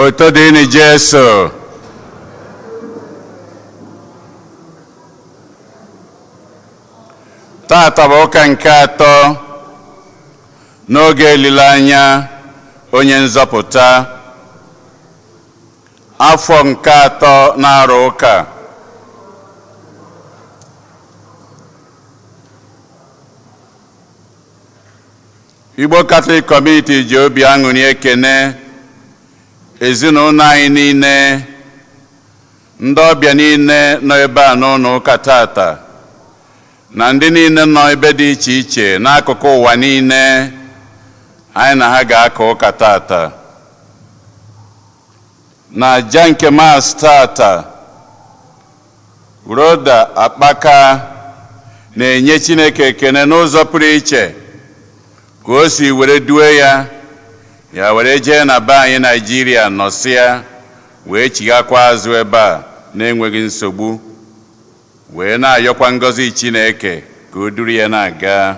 Otito dịrị Jesu. Tata bụ ụka nke atọ n'oge olileanya onye nzọpụta, afọ nke atọ na-arụ ụka. Igbo Catholic Community ji obi aṅụrị ekene ezinụlọ anyị niile, ndị ọbịa niile nọ ebe a n'ụlọ ụka tata, na ndị niile nọ ebe dị iche iche n'akụkụ ụwa niile anyị na ha ga-aka ụka tata. Na aja nke Mass tata, Rhoda Akpaka na-enye Chineke ekene n'ụzọ pụrụ iche ka o si were due ya, ya were jee na be anyị Naijiria nọsịa, wee chighakwa azụ ebe a na-enweghị nsogbu, wee na-ayọkwa ngọzi Chineke ka o duru ya na-aga.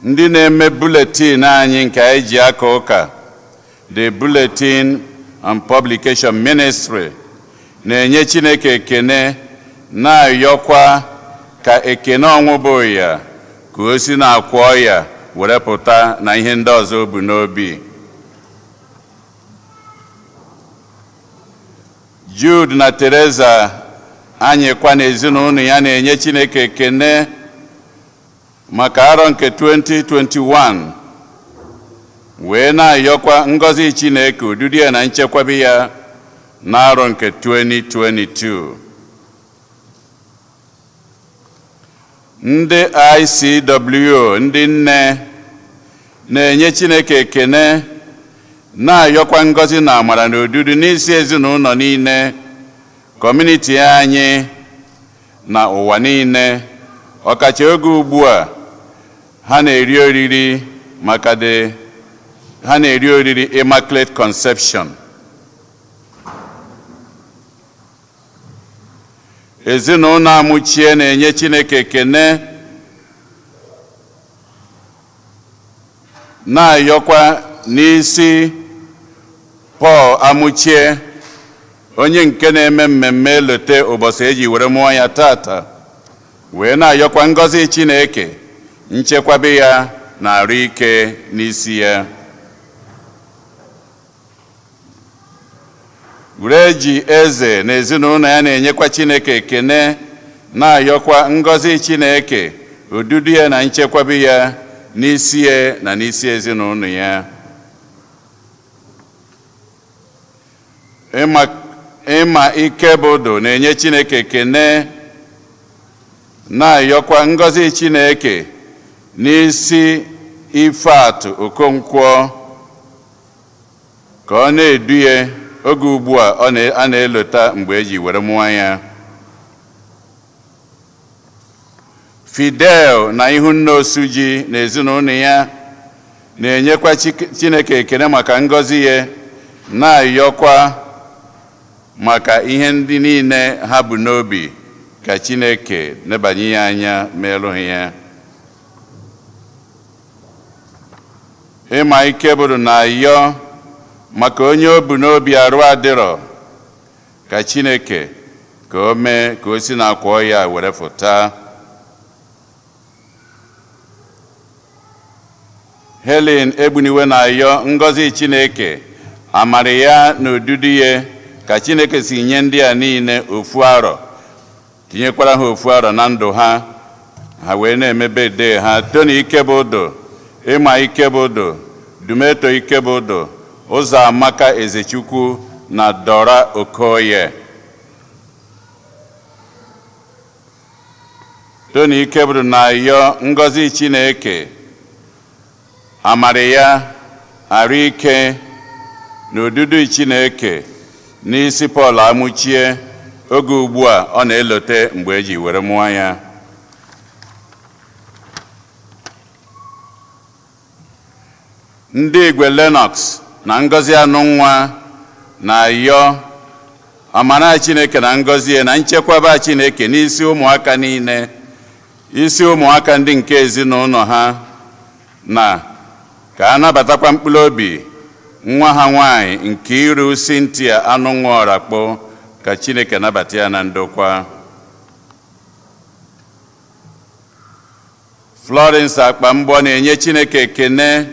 Ndị na-eme bulletin anyị nke anyị ji aka ụka, the Bulletin and Publication Ministry, na-enye Chineke ekene, na-ayọkwa ka ekene ọnwụ bụ ya ka o si na-akwọ ya were pụta na ihe ndị ọzọ o bu n'obi. Jude na Teresa anyị kwa na ezinụlọ ya na-enye Chineke ekene maka arọ nke 2021, wee na-ayọkwa ngọzi Chineke, odudu ya na nchekwabi ya n'arọ nke 2022. Ndị ICW, ndị nne, na-enye Chineke ekene, na-ayọkwa ngọzi na amara na odudu n'isi ezinụlọ niile, community anyị na ụwa niile, ọkacha oge ugbu a ha na-eri oriri maka the ha na-eri oriri Immaculate Conception. Ezinụlọ Amụchie na-enye Chineke ekene, na-ayọkwa n'isi Paul Amụchie, onye nke na-eme mmemme elote ụbọchị eji were mụọ ya tata, wee na-ayọkwa ngọzi Chineke, nchekwabe ya na arụ ike n'isi ya. Reji Eze na ezinụlọ ya na-enyekwa Chineke ekene, na-ayọkwa ngọzi Chineke, odudu ya na nchekwabe ya n'isi ya na n'isi ezinụlọ ya. Ịma Ikebụdụ na-enye Chineke ekene, na-ayọkwa ngọzi Chineke n'isi Ifeatụ Okonkwo ka ọ na-edu ya oge ugbu a a na-elota mgbe eji were mụọ ya. Fidel na Ihunna Osuji na ezinụlọ ya na-enyekwa Chineke ekene maka ngọzi ya, na-ayọkwa maka ihe ndị niile ha bụ n'obi ka Chineke nebanye ya anya merụ ha ya. Ịma Ikebụrụ na-ayọ maka onye o bu n'obi arụ adịrọ, ka Chineke ka o mee ka o si n'akwa ya were fụta. Helen Egbuniwe na-ayọ ngọzi Chineke, amara ya na odudu ya, ka Chineke si nye ndị a niile ofu arọ, tinyekwara ha ofu arọ na ndụ ha, ha wee na-eme birthday ha: Tony Ikebụdụ, Ịma Ikebụdụ, Dumeto Ikebụdụ, Ụzọamaka Ezechukwu na Dora Okoye. Tony Ikebụdụ na-ayọ ngọzi Chineke, amara ya, arụ ike na odudu Chineke n'isi Paul Amụchie oge ugbu a ọ na-elote mgbe eji were mụọ ya. Ndị Igwe Lennox na Ngọzi Anụnwa na-ayọ amara Chineke na ngọzi ya na nchekwaba Chineke n'isi ụmụaka niile, isi ụmụaka ndị nke ezinụlọ ha na Ka a nabatakwa mkpụrụ obi nwa ha nwanyị Nkiru Cynthia Anụnwụọrakpo, ka Chineke nabata ya na ndokwa. Florence Akpamgbọ na-enye Chineke ekene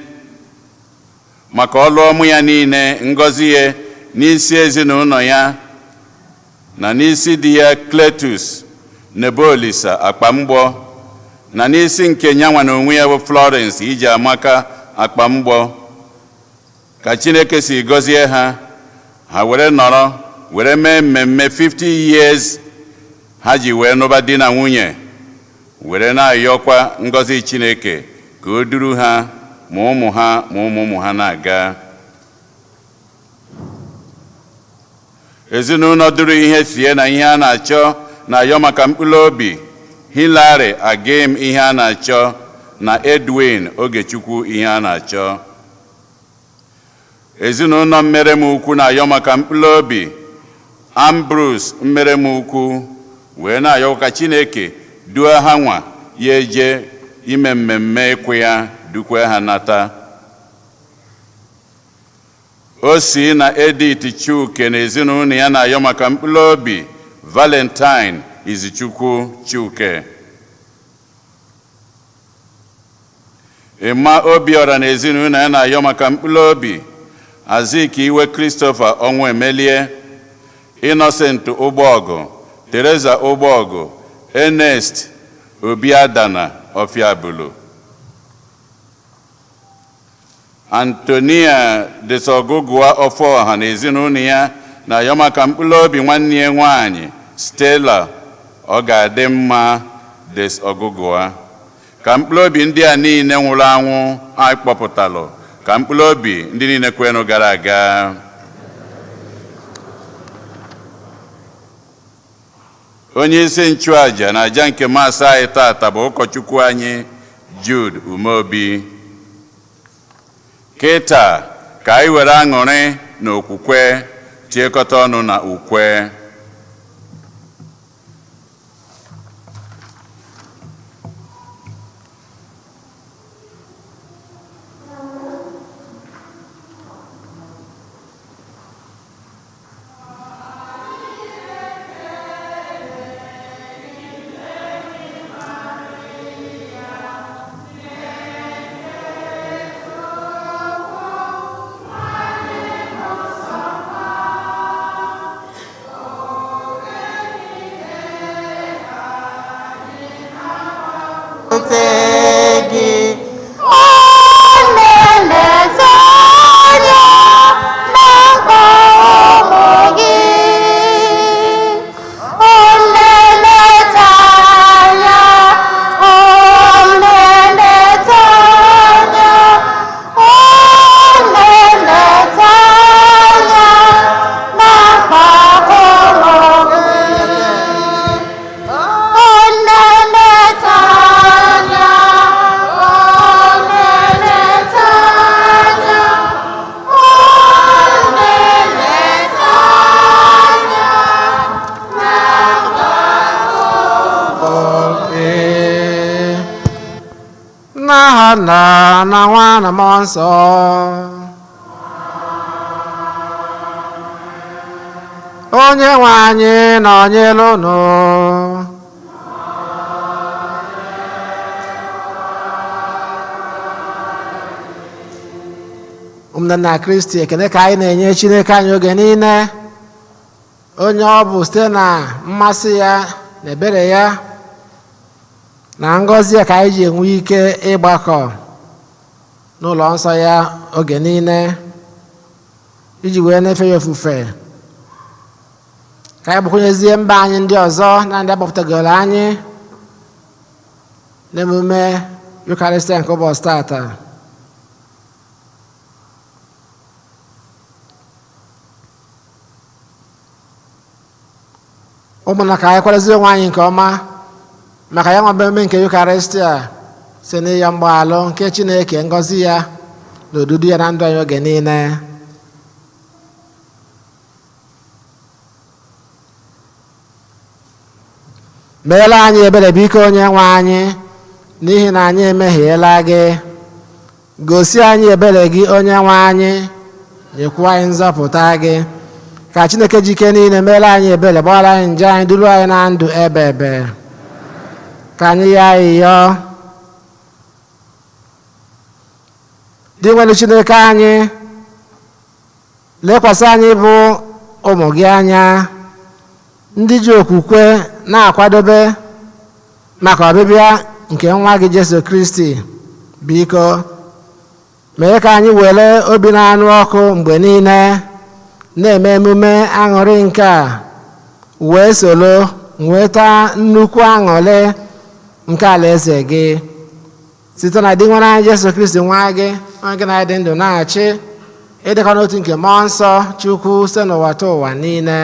maka ọlụ ọmụ ya niile, ngọzi ya n'isi ezinụlọ ya na n'isi di ya Cletus Nebolisa Akpamgbọ, na n'isi nke nyanwa na onwe ya bụ Florence Ijeamaka Akpamgbọ. Ka Chineke si gọzie ha, ha were nọrọ were mee mmemme 50 years ha ji wee nụba di na nwunye, were na-ayọkwa ngọzi Chineke ka o duru ha, ma ụmụ ha ma ụmụ ụmụ ha na-aga. Ezinụlọ duru ihe sie na ihe a na-achọ na-ayọ maka mkpụrụ obi Hilary Agim ihe a na-achọ na Edwin Ogechukwu ihe a na-achọ. Ezinụlọ Mmeremukwu na-ayọ maka mkpụrụ obi Ambrose Mmeremukwu, wee na-ayọ ka Chineke duo ha nwa ya eje ime mmemme ịkwụ ya, dukwe ha nata. O si na Edith Chuke na ezinụlọ ya na-ayọ maka mkpụrụ obi Valentine Izichukwu Chuke. Emma Obiora na ezinụlọ ya na-ayọ maka mkpụrụ obi Azikiwe Christopher Ọnwụ Emelie, Innocent Ụgbọọgụ, Teresa Ụgbọọgụ, Ernest Obiadana Ọfịabulu. Antonia Desogugua Ọfọha na ezinụlọ ya na-ayọ maka mkpụrụ obi nwanne ya nwanyị Stella ọ ga-adị mma Desogugua. Ka mkpụrụ obi ndị a niile nwụrụ anwụ anyị kpọpụtalụ, ka mkpụrụ obi ndị niile kwenụ gara aga. Onye isi nchụaja na aja nke Mass anyị tata bụ ụkọchukwu anyị Jude Umeobi. Kịta ka anyị were aṅụrị na okwukwe tiekọta ọnụ na ukwe. Gị ọ na-eleta anya na mkpa ụmụ gị, ọ na-eleta anya, ọ na-eleta anya, ọ na-eleta anya na mkpa ụmụ gị. Ọ na-eleta anya, ọ na-eleta anya, ọ na-eleta anya na Ee. N'aha Nna na Nwa na Mmụọ Nsọ. Onye nwe anyị nọnyere unu. Ụmụnne na Kristi, ekele ka anyị na-enye Chineke anyị oge niile, onye ọ bụ site na mmasị ya na ebere ya na ngọzi ya ka anyị ji enwe ike ịgbakọ n'ụlọ nsọ ya oge niile iji wee na-efe ya ofufe. Ka anyị gbakwunyezie mba anyị ndị ọzọ na ndị agbapụtagoro anyị n'emume Yukarịstịa nke ụbọchị tata. Ụmụnna, ka anyị kwadozie onwe anyị nke ọma maka ya nwebe emume nke Yukarịstịa site n'ịyọ mgbaghalụ nke Chineke, ngọzi ya na odudu ya na ndụ anyị oge niile. Meela anyị ebere, biko, onye nwe anyị, n'ihi na anyị emehiela gị. Gosi anyị ebere gị, onye nwe anyị, nyekwa anyị nzọpụta gị. Ka Chineke jike niile mere anyị ebere, gbara anyị njọ anyị, duru anyị na ndụ ebe ebe. Ka anyị ya ịyọ dị nwere Chineke anyị, lekwasị anyị bụ ụmụ gị anya, ndị ji okwukwe na-akwadobe maka ọbịbịa nke nwa gị Jesu Kristi. Biko mee ka anyị were obi na-anụ ọkụ mgbe niile na-eme emume aṅụrị nke a, wee soro nweta nnukwu aṅụrị nke alaeze gị, site na di nwere anyị Jesu Kristi nwa gị, onye gị na-adị ndụ na-achị, ịdịkọ n'otu nke mmụọ nsọ Chukwu, site n'ụwa ta ụwa niile.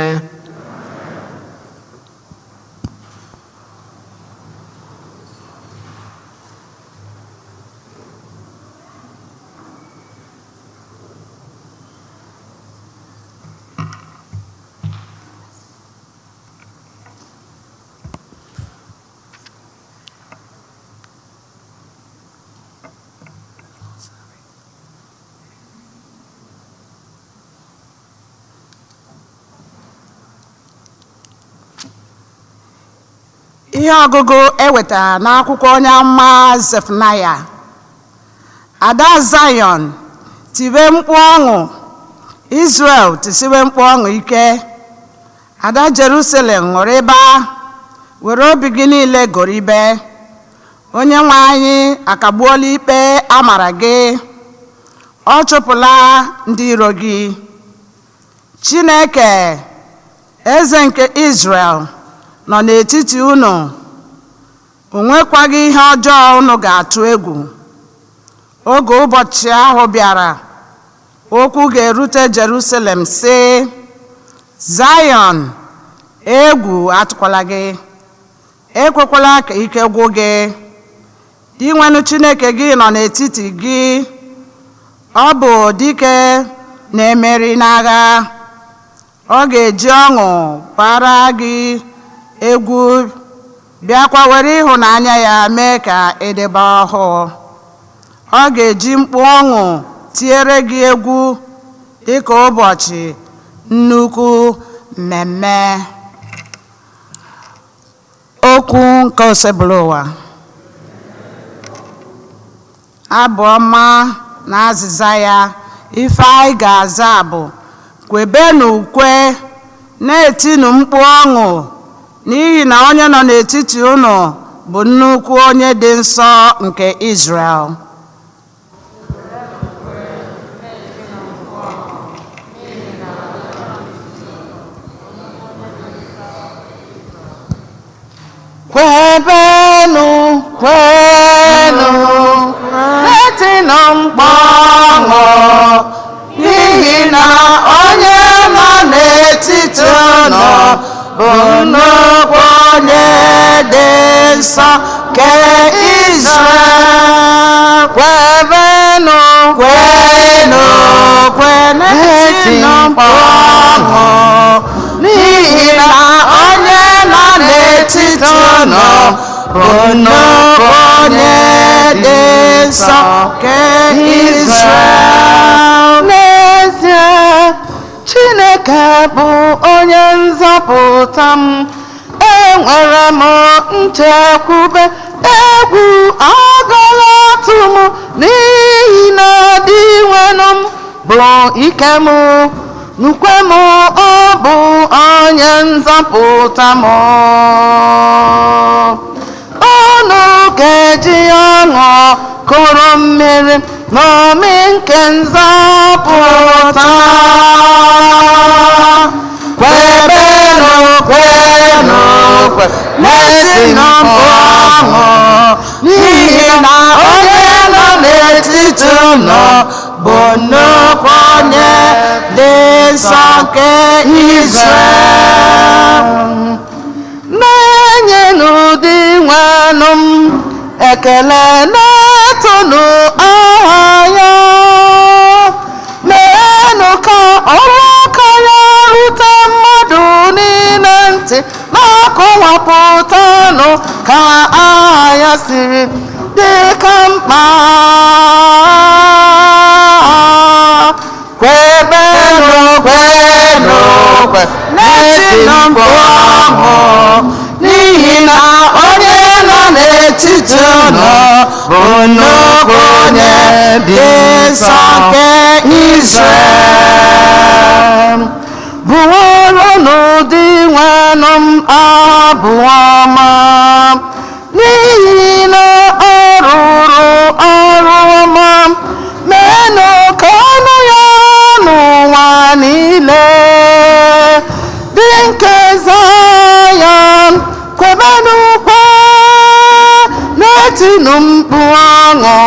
Ihe ọgụgụ ewetara n'akwụkwọ onye amụma Zefanaya. Ada Zion, tibe mkpu ọṅụ. Israel, tisiwe mkpu ọṅụ ike. Ada Jerusalem, ṅụrịba, were obi gị niile goribe. Onye nwe anyị akagbuola ikpe amara gị, ọ chụpụla ndị iro gị. Chineke, eze nke Israel, nọ n'etiti unu. O nwekwaghị ihe ọjọọ unu ga-atụ egwu. Oge ụbọchị ahụ bịara, okwu ga-erute Jerusalem sị, Zion, egwu atụkwala gị, ekwekwala ka ike gwụ gị. Dinwenụ Chineke gị nọ n'etiti gị, ọ bụ dike na-emeri n'agha. Ọ ga-eji ọṅụ gbara gị egwu, bịakwa were ịhụnanya ya mee ka ịdịba ọhụụ. Ọ ga-eji mkpu ọṅụ tiere gị egwu dịka ụbọchị nnukwu mmemme. Okwu nke Osebụlụwa. Abụ ọma na azịza ya. Ife anyị ga-aza bụ: kwebenu ukwe, na-etinu mkpu ọṅụ, n'ihi na onye nọ n'etiti unu bụ nnukwu onye dị nsọ nke Israel. Kwebenu, kwenu, etinụ mkpu ọṅụ, n'ihi na onye nọ n'etiti unu bụ nnukwu onye dị nsọ nke Israel. Kwebenu, kwenu, kwenu, etinụ mkpu ọṅụ, n'ihi na onye nọ n'etiti unu bụ nnukwu onye dị nsọ nke Israel. N'ezie, Chineke bụ onye nzọpụta m, enwere m nchekwube, egwu agaghị atụ m, n'ihi na Dinwenụ m bụ ike m, nkwe m, ọ bụ onye nzọpụta m. Unu ga-eji ọṅụ kụrụ mmiri n'ọmị nke nzọpụta. Kwebenụ, kwenụ, kwe, na-etinụ mkpu ọṅụ, n'ihi na onye nọ n'etiti unu bụ nnukwu onye dị nsọ nke Israel. Na-enyenụ Dinwenụ m ekele, na-etonu aha ya. Meenụ ka ọrụ aka ya rute mmadụ niile ntị, na-akọwapụtanụ ka aha ya siri dị. dị ka mkpa. Kwebenụ, kwenụ, kwe, na-etinụ mkpu ọṅụ, n'ihi na onye nọ n'etiti unu bụ nnukwu onye dị nsọ nke Izrel. Bụọrọnụ Dinwenụ m abụ ọma, n'ihi na ọ rụrụ ọrụ ọma, meenụ ka ọnụ ya n'ụwa niile. Dị nke Zayọn, kwebenụ ukwe, na-etinụ mkpu ọṅụ,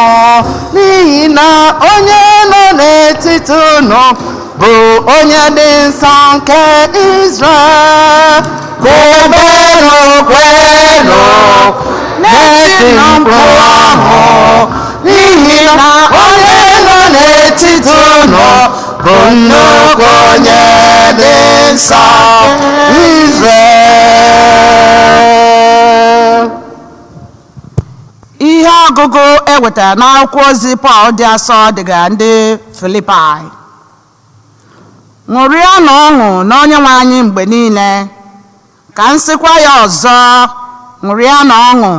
n'ihi na onye nọ n'etiti unu bụ onye dị nsọ nke Izrel. Kwebenụ, kwenụ, na-etinụ mkpu ọṅụ, n'ihi na onye nọ n'etiti unu bụ nnukwu onye dị nsọ Izrel. Ihe ọgụgụ e wetara n'akwụkwọ ozi Pọl dị asọ dịgara ndị Filipaị. Ṅụrịanụ ọṅụ n'Onyenwe anyị mgbe niile. Ka m sịkwa ya ọzọ, ṅụrịanụ ọṅụ.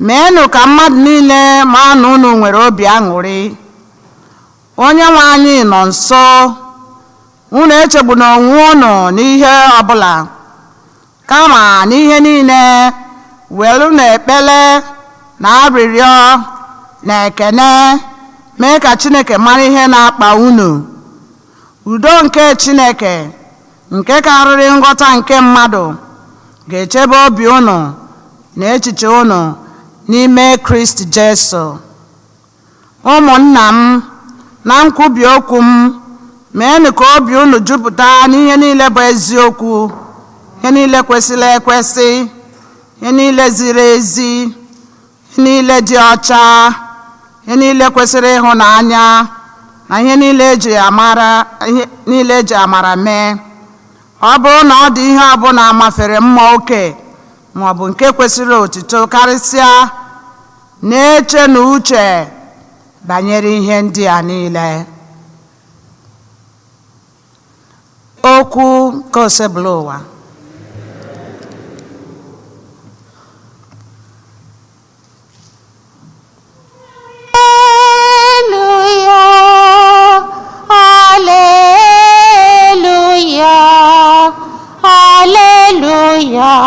Meenụ ka mmadụ niile maa na unu nwere obi aṅụrị. Onyenwe anyị nọ nso. Unu echegbuna onwe unu n'ihe ọbụla, kama n'ihe niile welu na ekpele na arịrịọ na ekene mee ka Chineke mara ihe na-akpa unu. Udo nke Chineke, nke karịrị nghọta nke mmadụ, ga-echebe obi unu na echiche unu n'ime Kristi Jesu. Ụmụnna m, na nkwubi okwu m, meenụ ka obi unu jupụta n'ihe niile bụ eziokwu, ihe niile kwesịrị ekwesị, ihe niile ziri ezi, ihe niile dị ọcha, ihe niile kwesịrị ịhụnanya, na ihe niile eji amara, ihe niile eji amara mee. Ọ bụrụ na ọ dị ihe ọbụla mafere mma oke ma ọ bụ nke kwesịrị otuto karịsịa, na-eche na uche banyere ihe ndị a niile. Okwu nke Osebụlụwa. Hallelujah, hallelujah, hallelujah,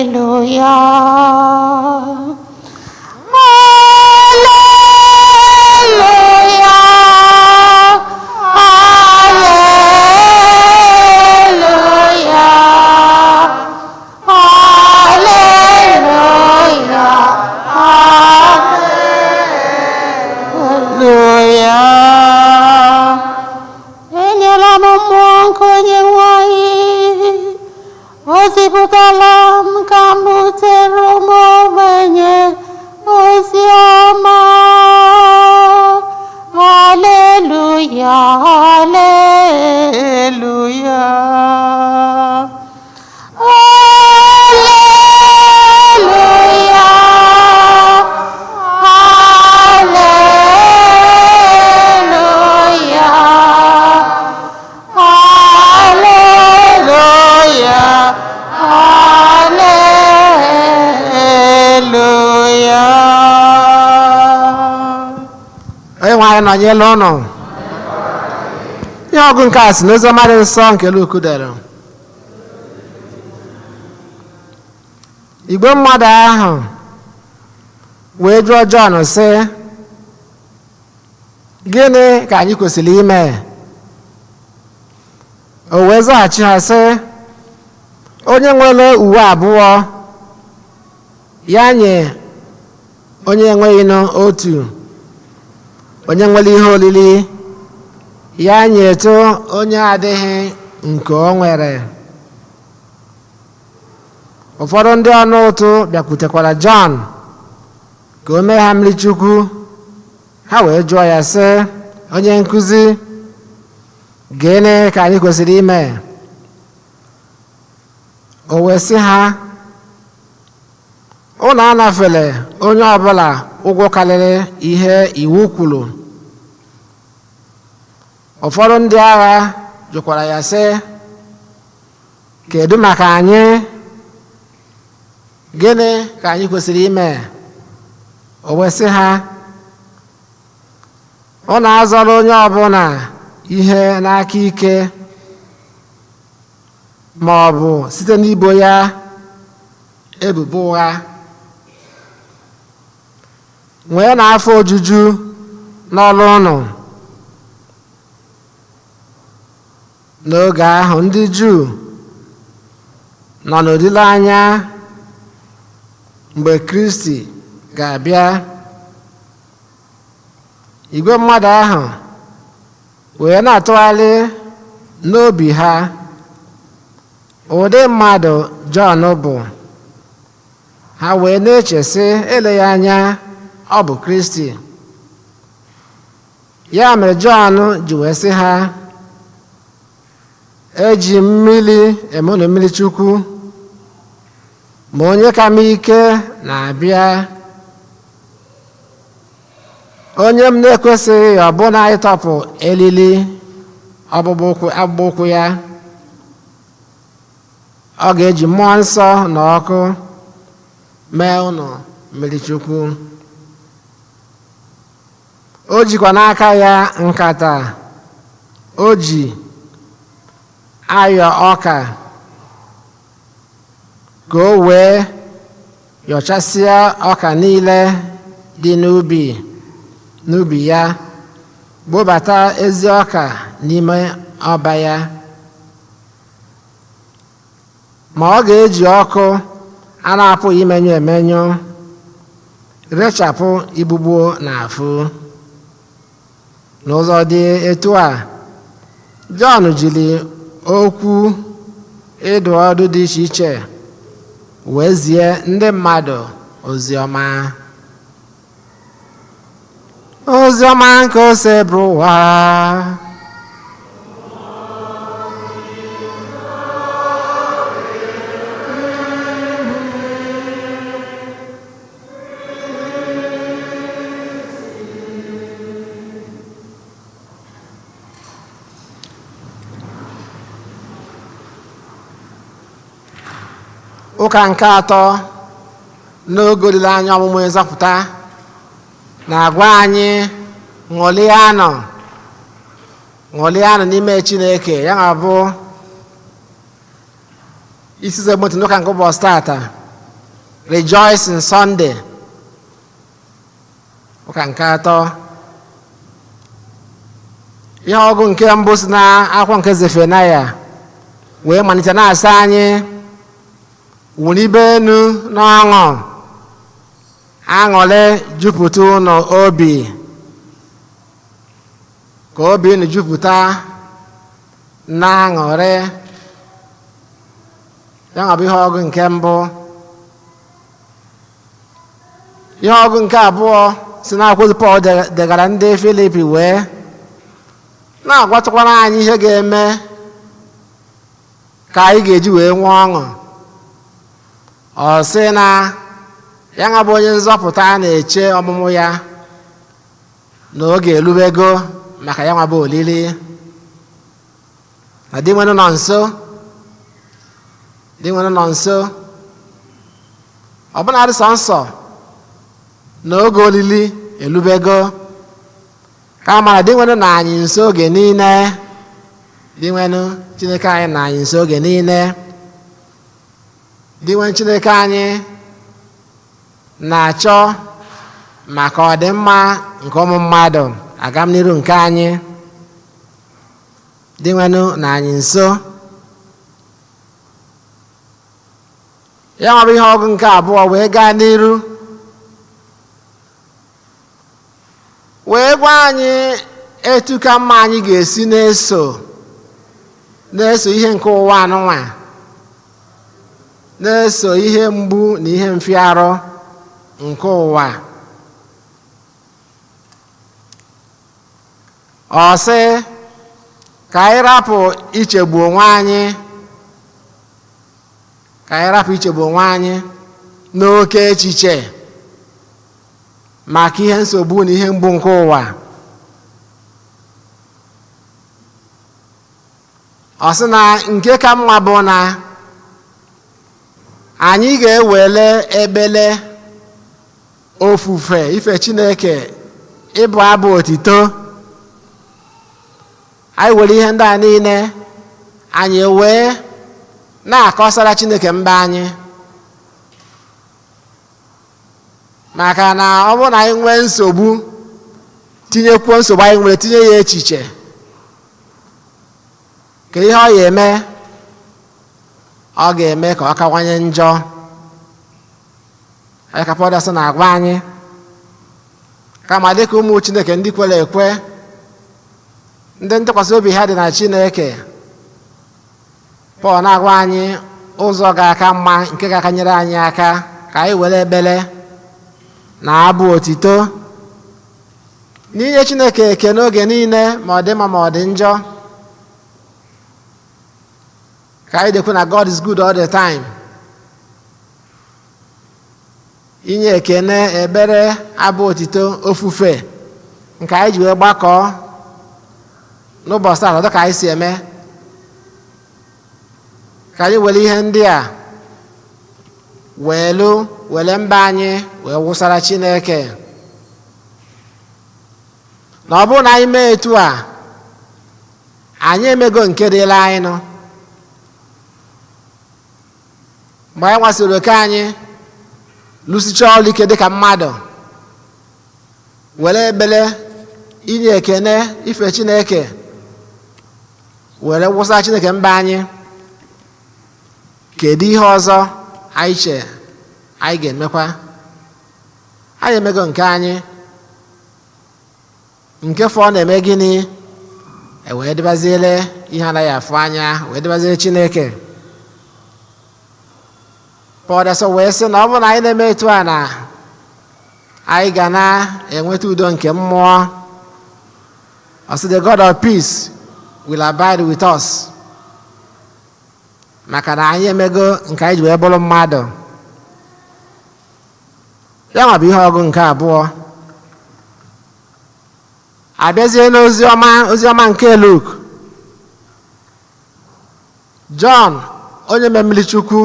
hallelujah. Hallelujah, hallelujah, hallelujah, hallelujah. Enyela m mmụọ nke Onyenwe anyị, o zipụtala m ka m butere ụmụ ogbenye ozi ọma. Haleluya, haleluya. Haleluya, haleluya, haleluya, haleluya. Onye nwe anyị nọnyela ụnụ. Ihe ọgụ nke a si n'oziọma dị nsọ nke Luk dere. Igwe mmadụ ahụ wee jụọ Jọn sị, gịnị ka anyị kwesịrị ime? O wee zaghachi ha sị, onye nwere uwe abụọ ya nye onye enweghị otu, onye nwere ihe oriri ya nyetụ onye adịghị nke o nwere. Ụfọdụ ndị ọnụ ụtụ bịakwutekwara Jọn ka o mee ha mmiri Chukwu. Ha wee jụọ ya sị, onye nkụzi, gịnị ka anyị kwesịrị ime? O wee sị ha, Ụnụ anafele onye ọbụla ụgwọ karịrị ihe iwu kwuru. Ụfọdụ ndị agha jụkwara ya sị, kedu maka anyị? Gịnị ka anyị kwesịrị ime? O wee sị ha, ụnụ azọrọ onye ọbụla ihe n'aka ike, ma ọ bụ site n'ibo ya ebubo ụgha. Nwee na afọ ojuju n'ọrụ ụnụ. N'oge ahụ ndị Juu nọ n'olileanya mgbe Kristi ga-abịa. Igwe mmadụ ahụ wee na-atụgharị n'obi ha ụdị mmadụ Jọn bụ. Ha wee na-eche sị, eleghị anya ọ bụ Kristi. Ya mere Jọn ji wee sị ha, eji mmiri eme unu mmiri Chukwu, ma onye ka m ike na-abịa, onye m na-ekwesịghị ọbụna ịtọpụ elili ọkpụkpụ ụkwụ ya. Ọ ga-eji mmụọ nsọ na ọkụ mee unu mmiri Chukwu. O jikwa n'aka ya nkata o ji ayọ ọka, ka o wee yọchasịa ọka niile dị n'ubi ya, gbobata ezi ọka n'ime ọba ya. Ma ọ ga-eji ọkụ a na-apụghị imenyụ emenyụ rechapụ igbugbo na afụ. N'ụzọ dị etu a, Jọn jiri okwu ịdụ ọdụ dị iche iche wee zie ndị mmadụ ozi ọma. Ozi ọma nke Osebụrụwa. Ụka nke atọ n'oge olileanya ọmụmụ nzọpụta na-agwa anyị, ṅụrịanụ, ṅụrịanụ n'ime Chineke. Ya na bụ isi zegbotu n'ụka nke ụbọchị tata, Rejoicing Sunday, ụka nke atọ. Ihe ọgụ nke mbụ si na akwụkwọ nke Zefanaya wee malite na-asa anyị, wụlibe enu n'ọṅụ, aṅụrị jupụta unu obi, ka obi unu jupụta na aṅụrị. Ya bụ ihe ọgụ nke mbụ. Ihe ọgụ nke abụọ si n'akwụkwọ Pọl degara ndị Filipi wee na-agwatụkwara anyị ihe ga-eme ka anyị ga-eji wee nwee ọṅụ. Ọ sị na ya nwa bụ onye nzọpụta na-eche ọmụmụ ya, na oge erubego maka ya nwa bụ olili, na Dinwenụ nọ nso, Dinwenụ nọ nso. Ọbụnadị sọ nsọ na oge olili erubego, kama na Dinwenụ na anyị nso oge niile. Dinwenụ Chineke anyị na anyị nso oge niile. Dinwenụ Chineke anyị na-achọ maka ọdịmma nke ụmụ mmadụ, agamniru nke anyị. Dinwenụ na anyị nso. Ya nwere ihe ọgụ nke abụọ wee gaa n'iru wee gwa anyị etu ka mma anyị ga-esi na-eso ihe nke ụwa anụnwa, na-eso ihe mgbu na ihe mfịarụ nke ụwa. Ọ sị ka anyị rapụ ichegbu onwe anyị, ka anyị rapụ ichegbu onwe anyị. N'oke echiche maka ihe nsogbu na ihe mgbu nke ụwa, ọ sị na nke ka mma bụ na anyị ga-ewele ebele, ofufe, ife Chineke, ịbụ abụ otito. Anyị were ihe ndị a niile, anyị wee na-akọsara Chineke mba anyị, maka na ọ bụrụ na anyị nwee nsogbu, tinyekwuo nsogbu anyị nwere, tinye ya echiche ka ihe ọ ya eme, ọ ga-eme ka ọ kawanye njọ. Anyị ka Pọl na-agwa anyị, kama dịka ụmụ Chineke, ndị kwere ekwe, ndị ntụkwasị obi ha dị na Chineke, Pọl na-agwa anyị ụzọ ga-aka mma, nke ga-aka nyere anyị aka, ka anyị were ekpere na abụ otito n'inye Chineke eke n'oge niile, ma ọ dị mma ma ọ dị njọ. Ka anyị dekwu na God is good all the time. Inye ekene, ekpere, abụ otito, ofufe nke anyị ji wee gbakọọ n'ụbọchị taa, dịka anyị si eme, ka anyị were ihe ndị a weelu were mba anyị wee wụsara Chineke, na ọ bụrụ na anyị mee etu a, anyị emego nke dịla anyị nụ. Mgbe anyị nwasịrị oke anyị, lụsichaa ọrụ ike dịka mmadụ, were ekpere, inye ekene, ife Chineke, were wụsa Chineke mba anyị, kedu ihe ọzọ anyị che anyị ga-emekwa? Anyị emego nke anyị. Nke fọ na-eme gịnị? E wee dịbaziele ihe anaghị afụ anya, wee dịbaziele Chineke. Pọl sọ wee sị na ọ bụrụ na anyị na-eme etu a, na anyị ga na-enweta udo nke mmụọ. Ọ sị, "The God of peace will abide with us," maka na anyị emego nke anyị ji wee bụrụ mmadụ. Ya nwa bụ ihe ọgụ nke abụọ. Abịazie n'ozi ọma, ozi ọma nke Luk, Jọn onye memili Chukwu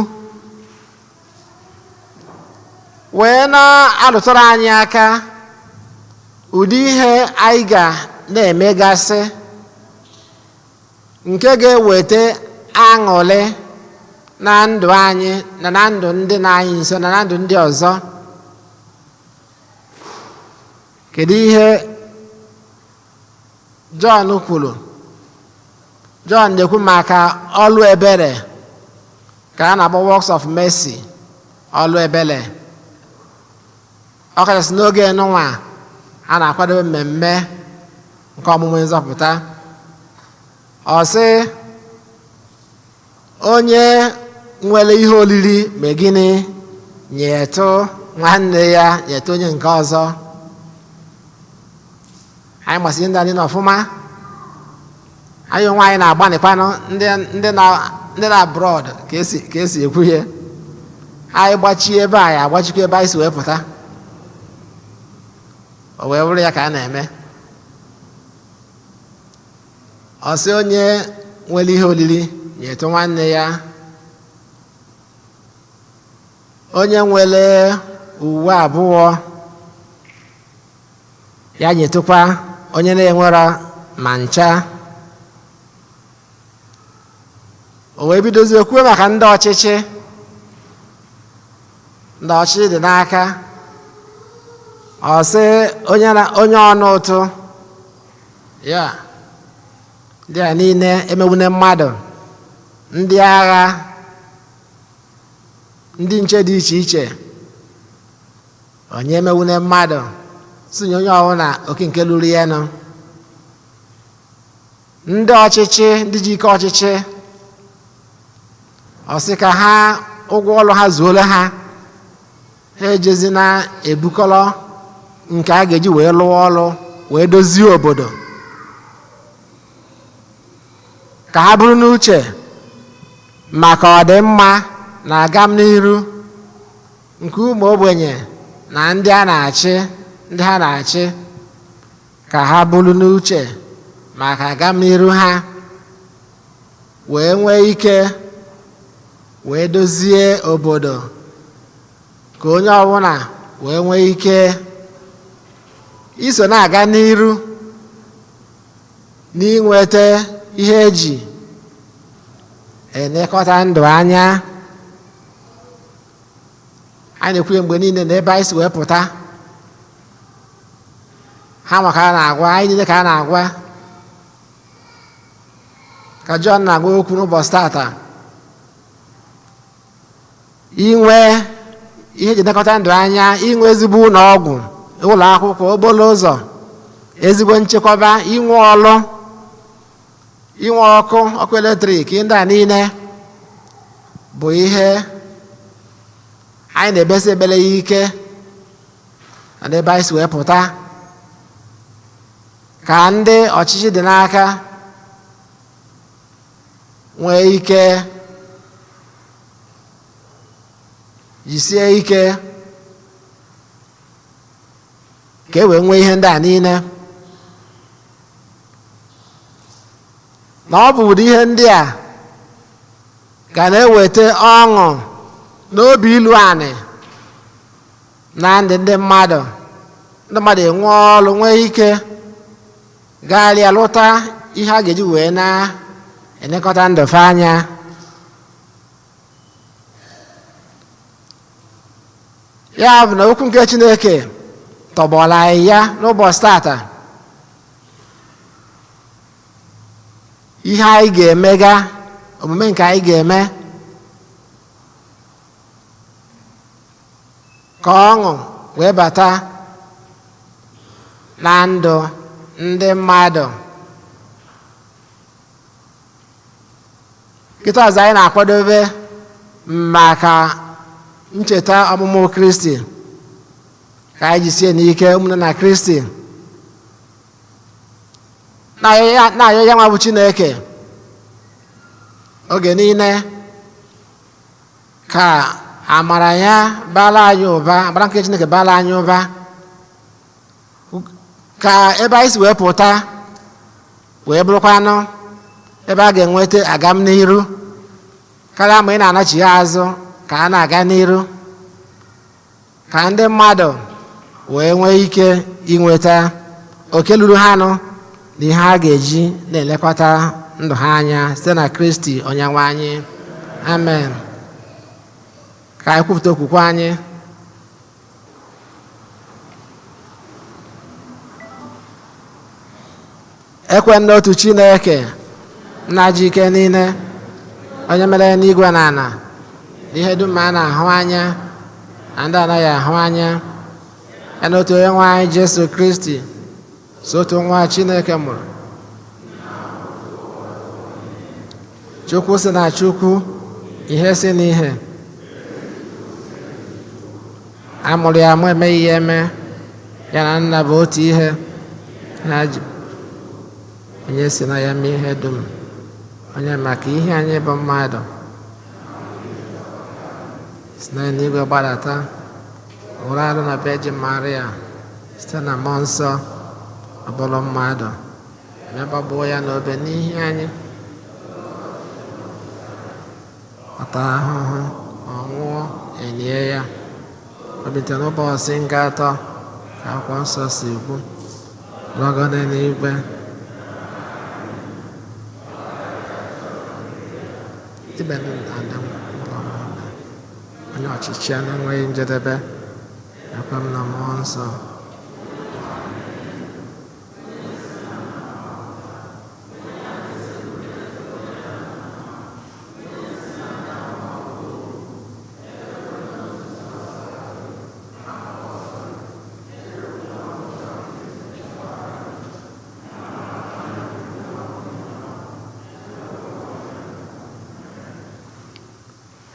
wee na-alụtara anyị aka ụdị ihe anyị ga na-emegasị nke ga-eweta aṅụrị na ndụ anyị, na na ndụ ndị na-anyị nso, na na ndụ ndị ọzọ. Kedu ihe Jọn kwuru? Jọn na-ekwu maka ọlụ ebere, ka a na-akpọ works of mercy, ọlụ ebere, ọkachasị n'oge nụnwa a na-akwadobe mmemme nke ọmụmụ nzọpụta. Ọ sị onye nwere ihe oriri, ma gịnị, nyetụ nwanne ya, nyetụ onye nke ọzọ. Anyị masịrị ndị anyị n'ọfụma. Anyị onwe anyị na-agbanịkwanụ ndị na abroad ka esi ekwu ihe. Anyị gbachie ebe anyị agbachikwa ebe anyị si wee pụta, o wee bụrụ ya ka a na-eme. Ọ sị onye nwere ihe oriri nyetụ nwanne ya, onye nwere uwe abụọ ya nyetụkwa onye na-enwero ma ncha. O wee bidozie kwuo maka ndị ọchịchị, ndị ọchịchị dị n'aka. Ọ sị onye na onye ọnụ ụtụ ya, ndị a niile emegbune mmadụ, ndị agha, ndị nche dị iche iche, onye emegbune mmadụ, sinye onye ọbụla oke nke lụrụ ya nụ. Ndị ọchịchị, ndị ji ike ọchịchị, ọ sị ka ha ụgwọ ọrụ ha zuola ha, ha ejezi na ebukọrọ nke a ga-eji wee lụọ ọrụ, wee dozie obodo, ka ha bụrụ n'uche maka ọdịmma na agam n'iru Nke ụmụ ogbenye na ndị a na-achị, ndị ha na-achị, ka ha bụrụ n'uche maka agamniru ha, wee nwee ike wee dozie obodo, ka onye ọbụla wee nwee ike iso na-aga n'iru n'inweta ihe eji elekọta ndụ anya. Anyị na-ekwu mgbe niile na ebe anyị si wee pụta ha maka a na-agwa anyị niile ka a na-agwa, ka Jọn na-agwa okwu n'ụbọchị tata, inwe ihe eji elekọta ndụ anya, inwe ezigbo ụlọ ọgwụ, ụlọ akwụkwọ, okporo ụzọ, ezigbo nchekwaba, inwe ọlụ, inwe ọkụ, ọkụ eletrik, ndị a niile bụ ihe anyị na-ebesi ebele ya ike na n'ebe anyị si wee pụta, ka ndị ọchịchị dị n'aka nwee ike jisie ike ka e wee nwee ihe ndị a niile. Na ọ bụ ụdị ihe ndị a ga na-eweta ọṅụ n'obi ilu anị na ndị ndị mmadụ, ndị mmadụ enwe ọrụ, nwee ike gagharịa lụta ihe a ga-eji wee na-elekọta ndụ fa anya. Ya bụ na okwu nke Chineke tọgbọrọ anyị ya n'ụbọchị tata, ihe anyị ga-emega, omume nke anyị ga-eme ka ọṅụ wee bata na ndụ ndị mmadụ. Kịta ọzọ, anyị na-akwadobe maka ncheta ọmụmụ Kristi. Ka anyị jisie n'ike, ụmụnne na Kristi, na-ayọ ya nwa bụ Chineke oge niile ka amara ya bara anyị ụba, amara nke Chineke bara anyị ụba, ka ebe anyị si wee pụta wee bụrụkwanụ ebe a ga-enweta agam n'iru karịa ma ị na-anachi azụ, ka a na-aga n'iru, ka ndị mmadụ wee nwee ike inweta oke luru ha nụ na ihe a ga-eji na-elekọta ndụ ha anya, site na Kristi onye nwe anyị. Amen. Ka anyị kwupụta okwukwe anyị. Ekwe n'otu Chineke, nna ji ike niile, onye mere n'igwe na ala na ihe dum a na-ahụ anya na ndị anaghị ahụ anya, ya na otu onye nwe anyị Jesu Kristi, so otu nwa Chineke mụrụ, Chukwu si na Chukwu, ihe si n'ihe, a mụrụ ya amụ, emeghị ya eme, ya na nna bụ otu ihe ha ji, onye si na ya mee ihe dum, onye maka ihe anyị bụ mmadụ si na eluigwe gbadata, wụrụ arụ na Virgin Maria, site na mmụọ nsọ ọ bụrụ mmadụ, emebagbuo ya n'obe n'ihi anyị, ọ tara ahụhụ, ọ nwụọ, elie ya, o bilitere n'ụbọchị nke atọ ka akwụkwọ nsọ si kwu, lọgo n'eluigwe, ibe na ụlọ onye ọchịchị ya na-enweghị njedebe. Ekwe m na mmụọ nsọ.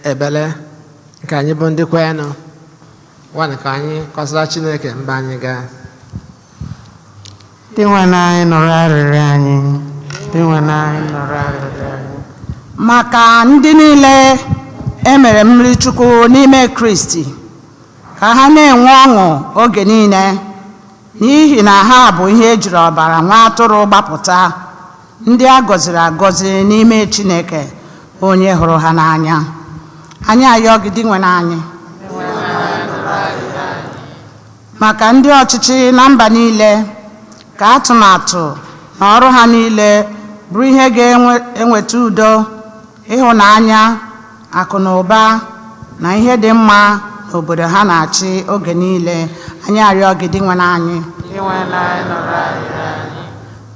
Ebele nke anyị bụ ndị kwenụ nwanne, ka anyị kọsara Chineke mba anyị gaa. Dinwenụ anyị, nụrụ arịrịọ anyị. Dinwenụ anyị, nụrụ arịrịọ anyị. Maka ndị niile e mere mmiri Chukwu n'ime Kristi. Ka ha na-enwe ọṅụ oge niile, n'ihi na ha bụ ihe ejiri ọbara nwa atụrụ gbapụta, ndị a gọziri agọzi n'ime Chineke onye hụrụ ha n'anya. Anyị ayọ gị, Dinwenụ anyị, maka ndị ọchịchị na mba niile, ka atụmatụ na ọrụ ha niile bụrụ ihe ga-enweta udo, ịhụnanya, akụ na ụba na ihe dị mma n'obodo ha na-achị oge niile. Anyị arịọ gị, Dinwenụ anyị.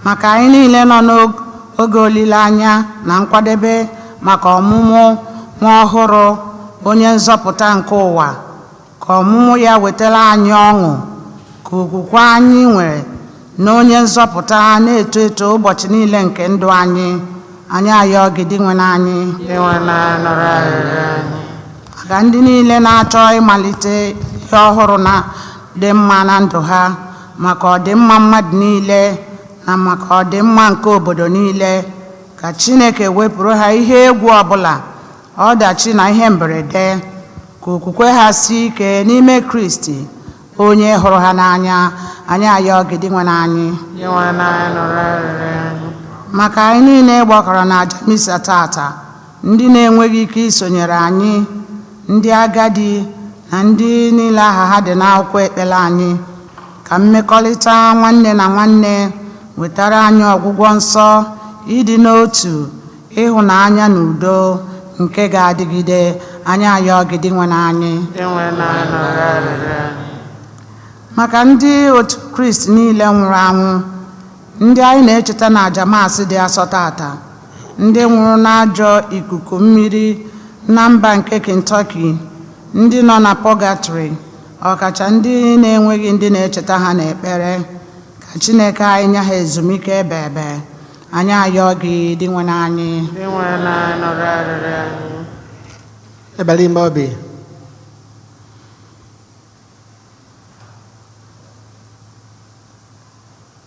Maka anyị niile nọ n'oge olileanya na nkwadebe maka ọmụmụ nwa ọhụrụ onye nzọpụta nke ụwa, ka ọmụmụ ya wetara anyị ọṅụ, ka okwukwe anyị nwere na onye nzọpụta na-eto eto ụbọchị niile nke ndụ anyị. Anyị ayọ gị, Dinwenụ anyị. Maka ndị niile na-achọ ịmalite ihe ọhụrụ na dị mma na ndụ ha, maka ọdịmma mmadụ niile na maka ọdịmma nke obodo niile, ka Chineke wepụrụ ha ihe egwu ọbụla, ọdachi na ihe mberede, ka okwukwe ha sie ike n'ime Kristi onye hụrụ ha n'anya. Anyị ayọ gị, Dinwenụ anyị. Maka anyị niile gbakọrọ na aja misa tata, ndị na-enweghị ike isonyere anyị, ndị agadi na ndị niile aha ha dị n'akwụkwọ ekpere anyị, ka mmekọrịta nwanne na nwanne wetara anyị ọgwụgwọ nsọ, ịdị n'otu, ịhụnanya na udo nke ga-adịgide. Anyị ayọ gị, Dinwenụ anyị. Maka ndị otu Kristi niile nwụrụ anwụ, ndị anyị na-echeta na aja Maasị dị asọ tata, ndị nwụrụ n'ajọ ikuku mmiri na mba nke Kentucky, ndị nọ na pọgatrị, ọkacha ndị na-enweghị ndị na-echeta ha n'ekpere, ka Chineke anyị nye ha ezumike ebe ebe. Anyị ayọ gị, Dinwenụ anyị. Ebele ime obi.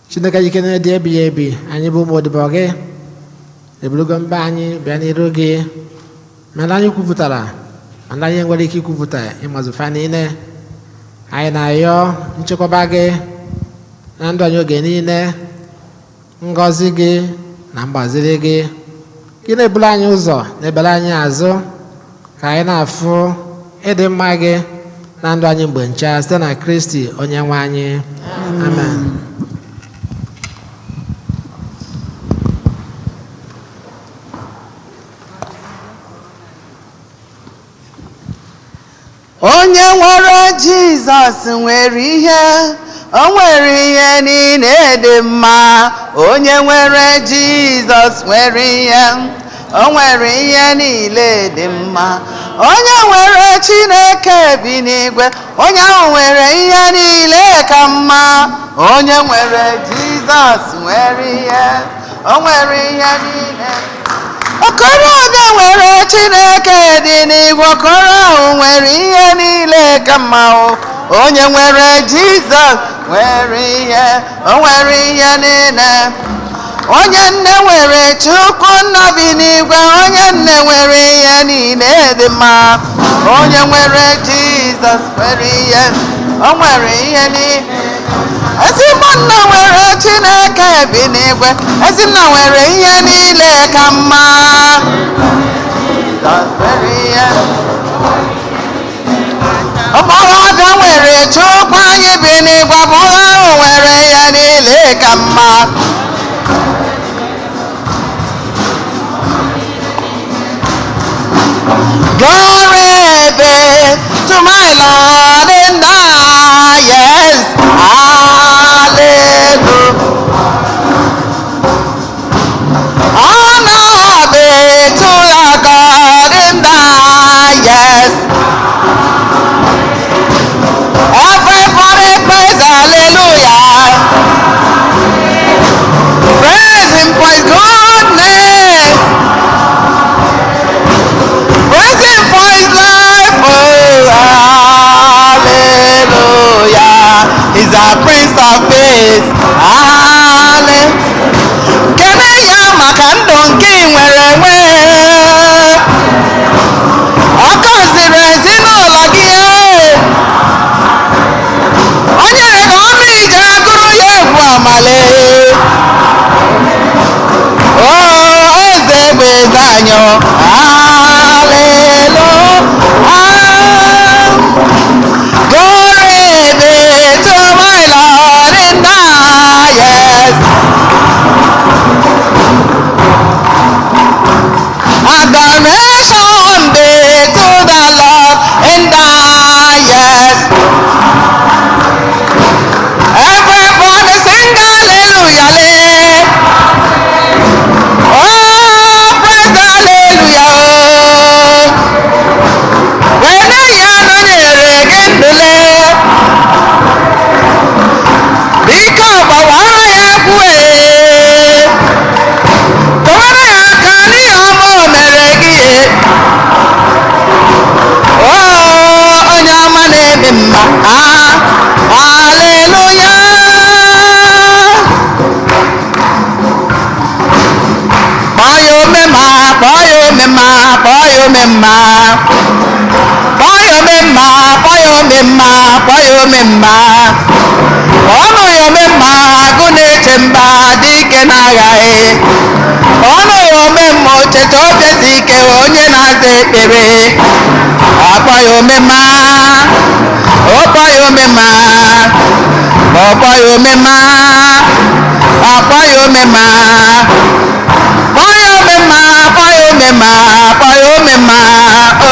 Chineke ike na-edi ebighị ebi, anyị bụ ụmụ odibo gị, eburugo mba anyị bịa n'iru gị, mana anyị kwupụtara, mana anyị nwere ike ikwupụta ịmazụfa niile. Anyị na-ayọ nchekwaba gị na ndụ anyị oge niile, ngọzi gị na mgbaziri gị, gị na-eburu anyị ụzọ na-ebere anyị azụ, ka anyị na-afụ ịdị mma gị na ndụ anyị mgbe ncha, site na Kristi onye nwe anyị. Amen. Onye nwere Jizọs nwere ihe, o nwere ihe niile dị mma. Onye nwere Jizọs nwere ihe, o nwere ihe niile dị mma. Onye nwere Chineke bi n'igwe, onye ahụ nwere ihe niile ka mma. Onye nwere Jizọs nwere ihe, o nwere ihe niile. Okorobịa nwere Chineke dị n'igwe, okoro ahụ nwere ihe niile ka mma o. Onye nwere Jizọs nwere ihe, o nwere ihe niile. Onye nne nwere Chukwu nna bi n'igwe, onye nne nwere ihe niile dị mma. Onye nwere Jizọs nwere ihe, o nwere ihe niile. Ezigbo nna nwere Chineke bi n'igwe, ezinna nwere ihe niile ka mma. Jizọs nwere ihe. Ọgbọghọbịa nwere Chukwu anyị bi n'igwe, agbọghọ ahụ nwere ihe niile ka mma. Glory be to my Lord in the highest. Hallelujah. Honor be to the God in the highest. Everybody praise hallelujah. Praise him for his goodness. Praise him for his life. Oh, hallelujah. He's a prince of peace. Hallelujah. Kene ya maka ndụ nke ị nwere enwe. Ọ gọziri ezinụlọ gị. Ah, haleluya. Kpọọ ya omemma, kpọọ ya omemma, kpọọ ya omemma. Kpọọ ya omemma, kpọọ ya omemma, kpọọ ya omemma. Ọnụ ya omemma, agụ na-eche mba dike na-aghaghị. Ọnụ ya omemma, ocheta obiesi ike onye na-aza ekpere. Akpọ ya omemma, ọkpọ ya omemma, ọkpọ ya omemma, akpọ ya omemma. Kpọọ ya omemma, kpọọ ya omemma, kpọọ ya omemma,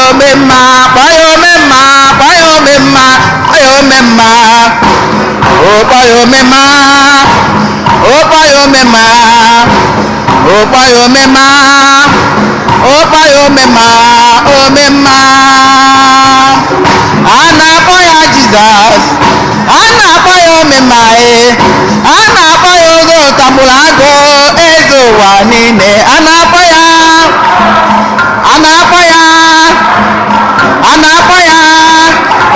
omemma, kpọọ ya omemma, kpọọ ya omemma, kpọọ ya omemma. O kpọọ ya omemma, o kpọọ ya omemma, o kpọọ ya omemma, o kpọọ ya omemma, omemma. A na-akpọ ya Jizọs, a na-akpọ ya omemma e, a na-akpọ ya oge ụtagburu agụ eze ụwa niile, a na-akpọ ya, a na-akpọ ya, a na-akpọ ya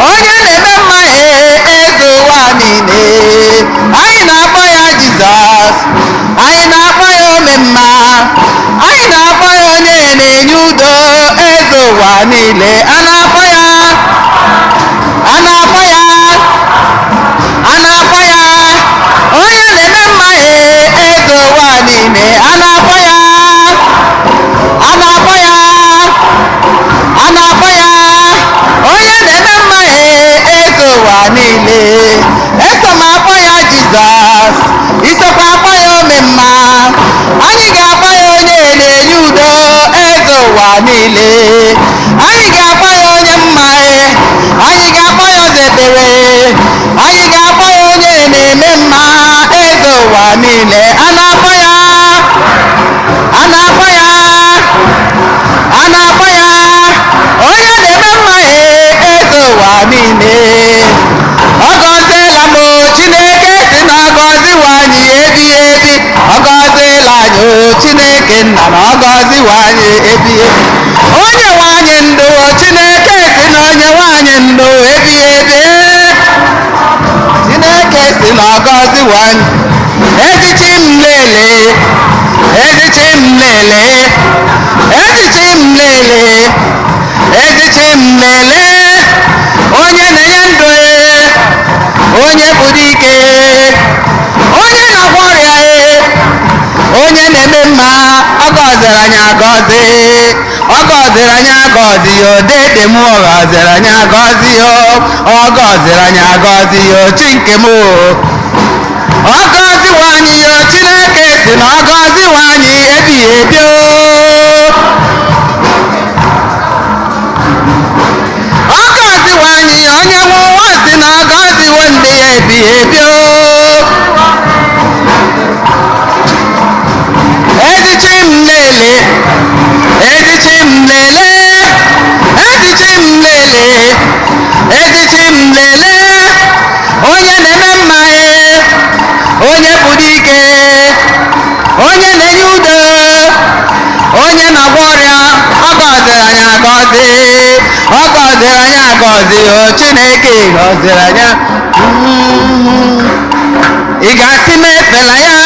onye na-eme mma e, eze ụwa niile. Anyị na-akpọ ya Jizọs, anyị na-akpọ ya omemma, anyị na-akpọ ya onye na-enye udo eze ụwa niile, a na-akpọ ya, a na-akpọ ya, a na-akpọ ya onye na-eme mma e, eze ụwa niile, a na-akpọ ya, a na-akpọ ya, a na-akpọ ya onye na-eme mma e, eze ụwa niile. Eso m akpọ ya Jizọs, isokwa akpọ ya omemma, anyị ga-akpọ ya onye na-enye udo eze ụwa niile, anyị ga-akpọ ya onye mma e, anyị ga-akpọ ya ọzọ ekpere, anyị ga-akpọ ya onye na-eme mma eze ụwa niile, a na-akpọ ya, a na-akpọ ya, a na-akpọ ya onye na-eme mma e, eze ụwa niile. Ọ gọziela m o, Chineke si na ọ gọziwo anyị ebighị ebi, ọ gọziela anyị o, Chineke nna na ọ gọziwo anyị ebighị ebi. Onye nwe anyị ndụ o, Chineke si na onye nwe anyị ndụ ebighị ebi. Chineke si na ọ gọziwo anyị. Echichi m lele, echichi m lele, echichi m lele, echichi m lele, onye na-enye ndụ e, onye bụ dike, onye na-agwọ ọrịa e, onye na-eme mma, ọ gọziri anyị agọzi, ọ gọziri anyị agọzi yo, dede m ọ gọziri anyị agọzi yo, ọ gọziri anyị agọzi yo, chi nke m o. Ọ gọziwo anyị yo, Chineke si na ọ gọziwo anyị ebighị ebi o. Ọ gọziwo anyị, onye nwe ụwa si na ọ gọziwo ndị ya ebighị ebi o. Echichi m lele, echichi m lele, echichi m lele, echichi m lele, onye na-eme mma e, onye pụrụ ike, onye na-enye udo, onye na-agwọ ọrịa, ọ gọziri anyị agọzi, ọ gọziri anyị agọzi o, Chineke gọziri anyị. Ị ga-asị m efela ya,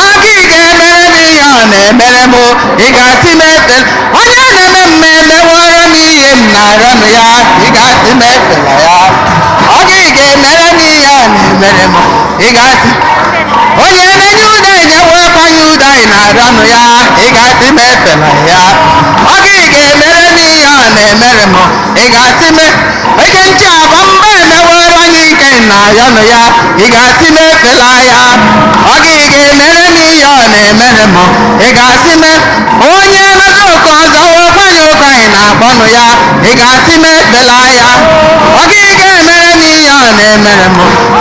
ọ gị ga-emere m ihe ọ na-emere m. Ị ga-asị m efela onye na-eme mma emeworo m ihe m na-arịọ m ya. Ị ga-asị m efela ya, ọ gị ga-emere m ihe ọ na-emere m. Ị ga-asị onye na-enye udo enyewekwa anyị udo anyị na-arịọ m ya. Ị ga-asị m efela ya, ọ gị ga-emere m ihe ọ na-emere m. Ị ga-asị m eke nchi aba mba emewere anyị ike na-arịọ m ya. Ị ga-asị m efela ya, ọ gị ga-emere m ihe ọ na-emere m. Ị ga-asị m onye mezi oke ọzọ wekwa anyị ụka anyị na-akpọnụ ya. Ị ga-asị m efela ya, ọ gị ga-emere m ihe ọ na-emere m.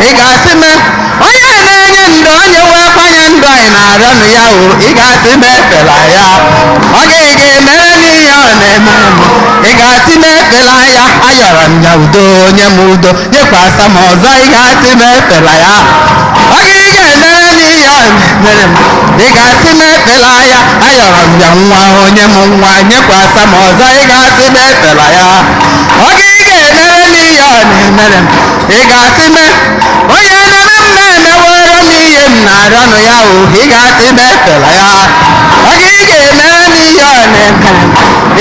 Ị ga-asị m onye na-enye ndụ onye wekwanye ndụ anyị na-arịọnụ ya o. Ị ga-asị m efela ya, ọ gị ga-emere m ihe ọ na-emere m. Ị ga-asị m efela ya, ayọrọ m ya udo, onye m udo nyekwasa m ọzọ. Ị ga-asị m efela ya, ọ gị ga-emere m ihe ọ na-emere m. Ị ga-asị m efela ya, ayọrọ m ya nwa, onye m nwa nyekwasa m ọzọ. Ị ga-asị m efela ya, ọ gị ga-emere m ihe ọ na-emere m. Ị ga-asị me onye na-eme mma emewere m ihe m na-arịọnụ ya o. Ị ga-asị m efela ya, ọ gị ga-emere m ihe ọ na-eme.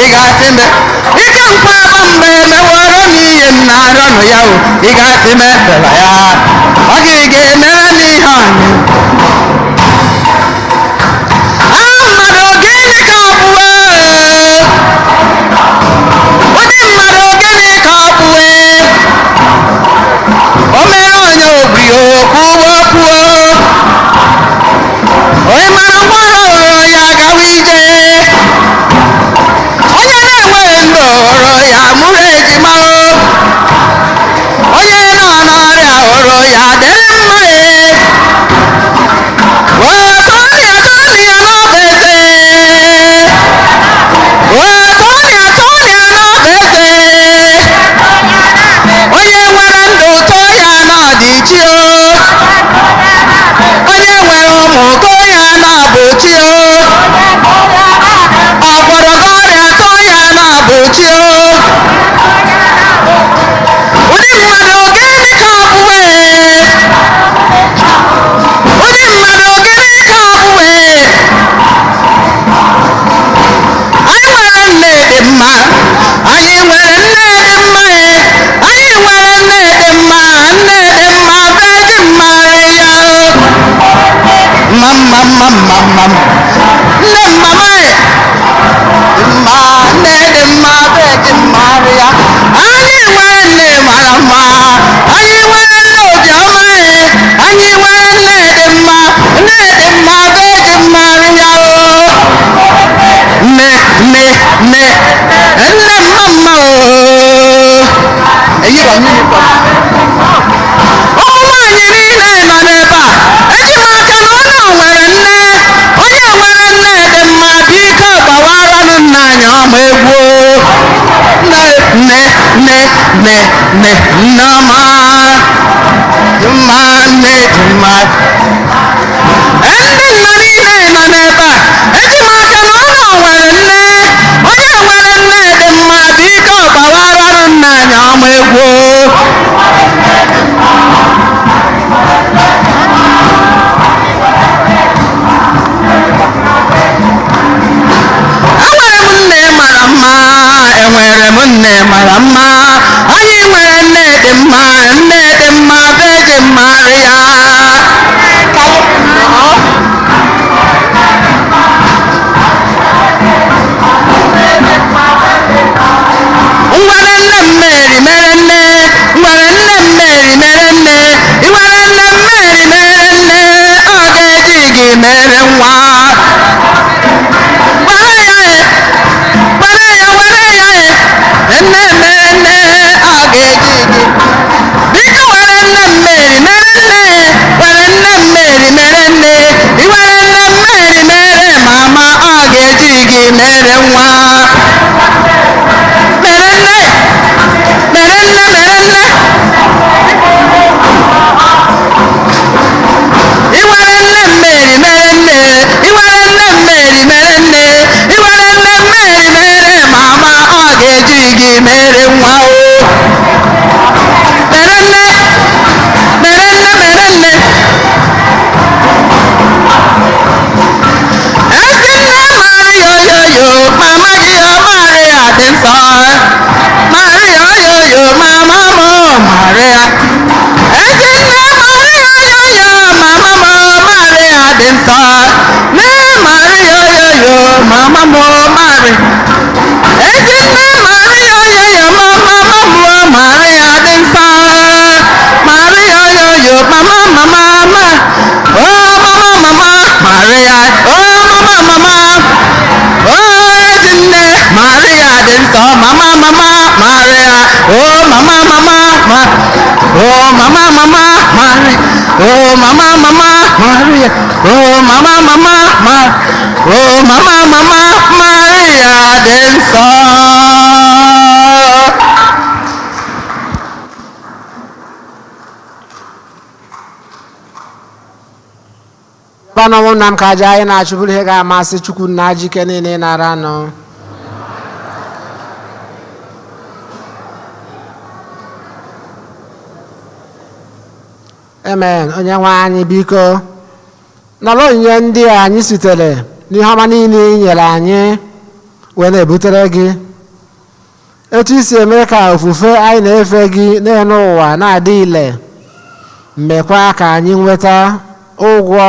Ị ga-asị m ike nkwa aba mba emewere m ihe m na-arịọnụ ya o. Ị ga-asị m efela ya, ọ gị ga-emere m ihe ọ na-eme. Ah, mmadụ gịnị ka ọ bụ ee? Ụdị mmadụ gịnị ka ọ bụ ee? O mere onye ogbi okwu okwuo, onye mara ngwara hụrụ ya gawa ije, onye na-enweghị ndụ hụrụ ya mụrụ ejima o, onye nọ n'ọrịa hụrụ ya dịrị mma ee. Wee tọọ ya, tọọ ya n'ọba eze. Wee tọọ ya, tọọ ya n'ọba eze. Onye nwere ndụ tọọ ya n'ọdịchi o, onye nwere ụmụ tọọ ya n'ọbụchi o, ọgbọrọgọ ọrịa tọọ ya n'ọbụchi o. Ụdị mmadụ gịnị ka ọ bụ ee? Ụdị mmadụ gịnị ka ọ bụ ee? Anyị nwere nne dị mma, anyị nwere nne dị mma ee. Anyị nwere nne dị mma, nne dị mma, Virgin Maria o. Mma mma mma mma mma, nne mama e. Mma nne dị mma, Virgin Maria. Anyị nwere nne mara mma, anyị nwere nne obiọma e. Anyị nwere nne dị mma, nne dị mma, Virgin Maria o. Nne nne nne nne mma mma ooo. Eyiri m uniform. Ụmụ nwaanyị niile nọ n'ebe a, eji m aka na onye nwere nne, onye nwere nne dị mma, biko gbawaranụ nna anyị ọma egwu o. Nne nne nne nne nne nne ọma dị mma, nne dị mma. Ndị nna niile nọ n'ebe a, eji m aka na onye nwere nne, onye nwere nne dị mma, biko gbawaranụ nna anyị ọma egwu o. Enwere m nne mara mma, enwere m nne mara mma, anyị nwere nne dị mma, nne dị mma, Virgin Maria. Nwere nne m Mary mere nne, nwere nne m Mary mere nne, ị nwere nne m Mary mere nne, ọ ga-eji gị mere nwa. Were ya e, were ya, were ya e, nne mere nne, ọ ga-eji gị. Biko were nne m Mary mere nne, were nne m Mary mere nne, ị were nne m Mary mere mama, ọ ga-eji gị mere nwa. Mere nne, mere nne, mere nne. Ị nwere nne m Mary mere nne, ị nwere nne m Mary mere nne, ị nwere nne m Mary mere mama, ọ ga-eji gị mere nwa o. Mere nne, mere nne, mere nne. Ezi nne Maria oyoyo, mama gị ọ Maria dị nsọ. Maria oyoyo, mama m Maria. Ezi nne Maria oyoyo, mama m Maria dị nsọ. Nne Maria oyoyo, mama m Maria. Ezi nne Maria oyoyo, mama m Maria dị nsọ. Maria oyoyo, mama mama mama. Oh mama mama Maria, oh mama mama. Oh ezi nne Maria dị nsọ, mama mama Maria, oh mama mama ma, oh mama mama Maria, oh mama mama Maria, oh mama mama ma, oh mama mama Maria dị nsọ. Gbanụ nna m ka aja anyị na-achụburu ihe ga-amasị Chukwu nna jike niile nara anụ. Amen. Onye nwe anyị, biko nara onyinye ndị a anyị sitere n'ihe ọma niile i nyere anyị wee na-ebutere gị. Etu i si eme ka ofufe anyị na-efe gị n'elu ụwa na-adị ile, mmekwa ka anyị nweta ụgwọ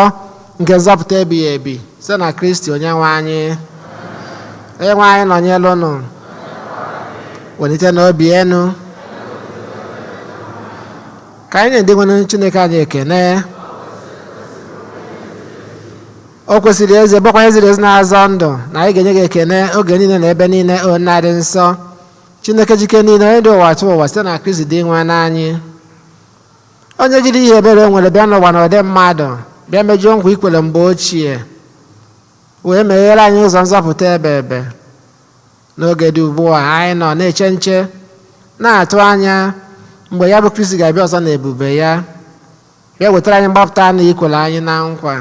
nke nzọpụta ebighị ebi site na Kristi onye nwe anyị. Onye nwe anyị nọnyere unu. Welite n'obi enu. Ka anyị na-ede nwere Chineke anyị ekene. O kwesịrị eze bụkwa eziri ezi na-azọ ndụ na anyị ga-enye gị ekene oge niile na ebe niile, o Nna dị nsọ, Chineke jike niile, onye dị ụwa tụ ụwa, site na Kristi dị nwe n'anyị, onye jiri ihe ebere o nwere bịa n'ụwa na ụdị mmadụ, bịa mejuo nkwa ikwere mgbe ochie, wee meghere anyị ụzọ nzọpụta ebe ebe. N'oge dị ugbu a, anyị nọ na-eche nche, na-atụ anya mgbe ya bụ Kristi ga-abịa ọzọ na ebube ya, bịa wetara anyị mgbapụta na ikwere anyị na nkwa.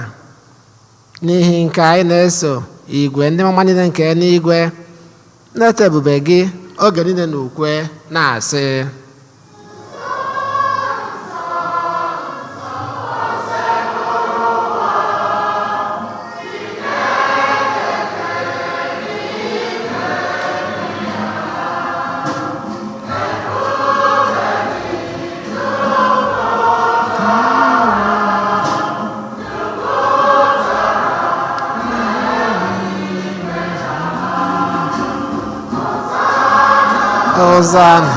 N'ihi nke anyị na-eso igwe ndị mama niile nke eluigwe na-eto ebube gị oge niile na ukwe na-asị: Hosanna.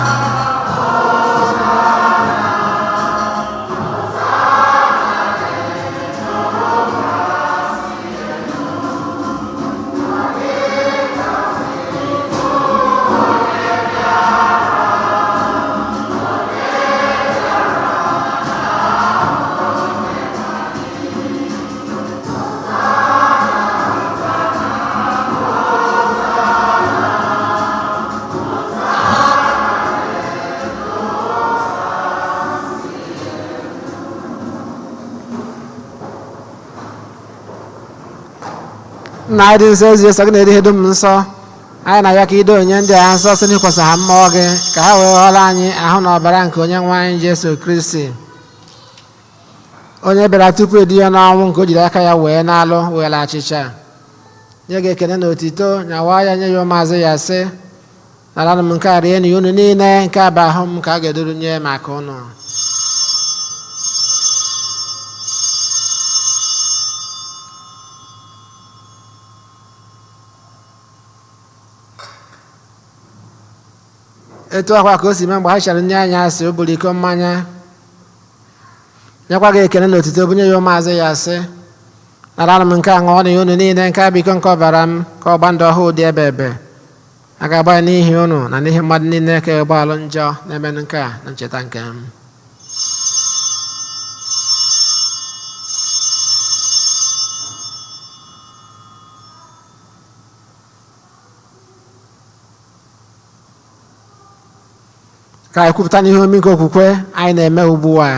Nna anyị dị nsọ, ezi nsọ gị na-eri ihe dum nsọ, anyị na-arịọ ka ido onye ndị a nsọ site n'ịkwasa ha mmụọ gị, ka ha wee ghọrọ anyị ahụ na ọbara nke onye nwe anyị Jesu Kristi, onye bịara tupu edi ya n'ọnwụ nke o jiri aka ya wee na-alụ were achịcha nye gị ekene na otito, nyawa ya, nye ya ụmụazụ ya, sị: "Naranụ m nke a, rie na unu niile. Nke a bụ ahụ m ka a ga-eduru nye maka unu." Etu akwa ka o si mee mgbe ha chara nri anyasị, o buru iko mmanya, nyekwa gị ekene na otito, bunye ya ụmụazụ ya, sị: "Naranụ m nke a, ṅụọ na ya unu niile. Nke a bụ iko nke ọbara m ka ọgba ndụ ọhụụ dị ebe ebe a ga-agba ya n'ihi unu na n'ihi mmadụ niile ka ịgba alụ njọ. Na-eme nke a na ncheta nke m." Ka anyị kwupụta n'ihe omimi nke okwukwe anyị na-eme ugbu a.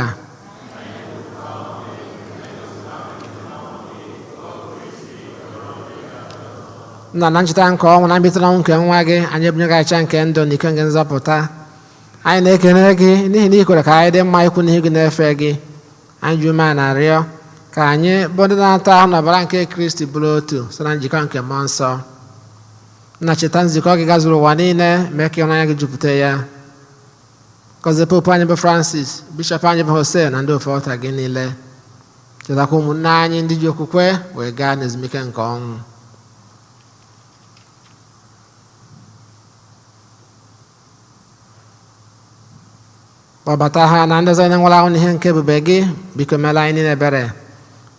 Nna, na ncheta nke ọnwụ na mbilite n'ọnwụ nke nwa gị, anyị ebunye gị aja nke ndụ na iko nke nzọpụta. Anyị na-ekene gị n'ihi na ị kwere ka anyị dị mma ikwu n'ihu gị na-efe gị. Anyị ji umeala na-arịọ ka anyị bụ ndị na-ata ahụ n'ọbara nke Kristi bụrụ otu site na njikọ nke mmụọ nsọ. Nna, cheta nzukọ gị gazuru ụwa niile, mee ka ịhụnanya gị jupụta ya. Gọzie Popu anyị bụ Francis, Bishọp anyị bụ Jose, na ndị ofe ọta gị niile. Chetakwa ụmụnne anyị ndị ji okwukwe wee gaa n'ezumike nke ọnwụ. Kpọbata ha na ndị ọzọ nwụrụ anwụ n'ihe nke ebube gị. Biko meela anyị niile ebere,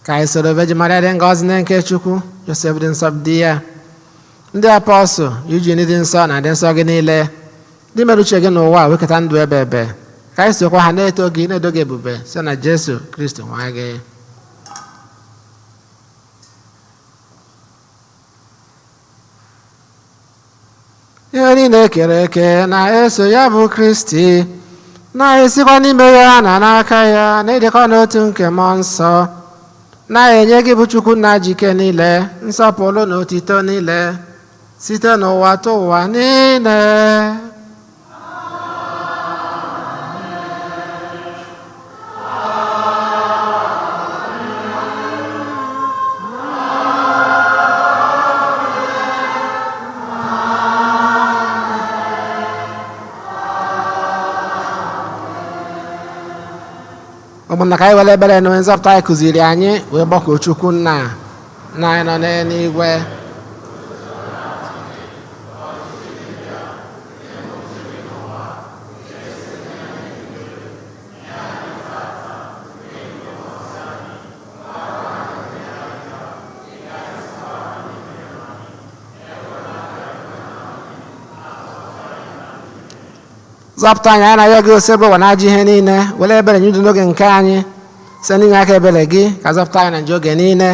ka anyị soro Virgin Maria dị ngọzi, nne nke Chukwu, Josef dị nsọ di ya, ndị apọstụl, Eugene dị nsọ, na ndị nsọ gị niile ndị mere uche gị n'ụwa wekọta ndụ ebe ebe, ka anyị sokwa ha na-eto gị, na-edo gị ebube site na Jesu Kristi nwa gị. Ihe niile ekere eke na-eso ya bụ Kristi, na-esikwa n'ime ya na n'aka ya na ịdịkọ n'otu nke mmụọ nsọ, na-enye gị bụ Chukwu nna jike niile nsọpụrụ na otito niile site n'ụwa tụ ụwa niile. Ụmụnna, ka anyị were ebere na onye nzọpụta anyị kụziri anyị wee gbakọọ Chukwu nna na anyị nọ n'eluigwe. Zọpụta anyị, anyị na-arịọ gị, ose bụ ụwa na-ajọ ihe niile. Were ebere nye udo n'oge nke anyị. Site n'inye aka ebere gị, ka zọpụta anyị na nje oge niile,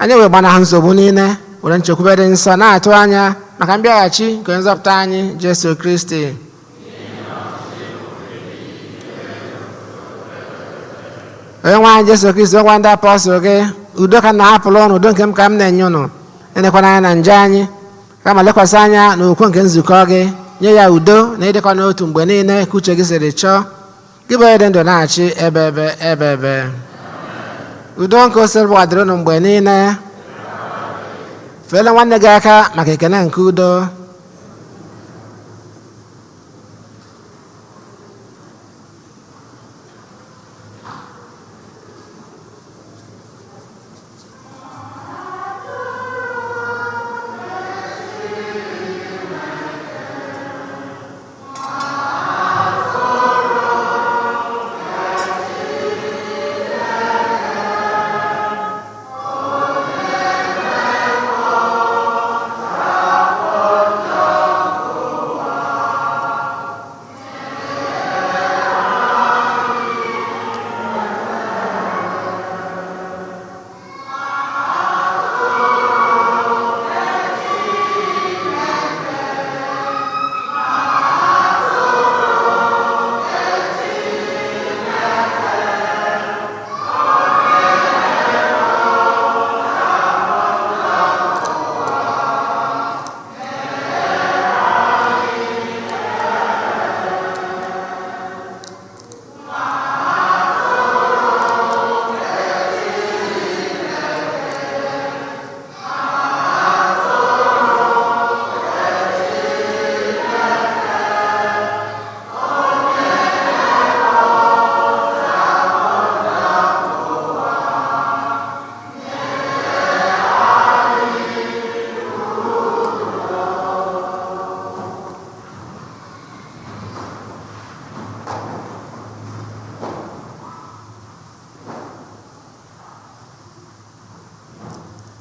anyị wee gbanahụ nsogbu niile, were nchekwube dị nsọ na-atụ anya maka mbịaghachi nke onye nzọpụta anyị Jesu Kristi. Onye nwe anyị Jesu Kristi, ọgwa ndị apọstụl gị, udo ka m na-ahapụrụ ụnụ, udo nke m ka m na-enye ụnụ. Elekwana anya na nje anyị, kama lekwasị anya n'okwu nke nzukọ gị. Nye ya udo na ịdịkọ n'otu mgbe niile, ka uche gị siri chọọ, gị bụ onye dị ndụ na-achị ebe ebe ebe ebe. Udo nke osiri dịrị unu mgbe niile. Feele nwanne gị aka maka ekene nke udo.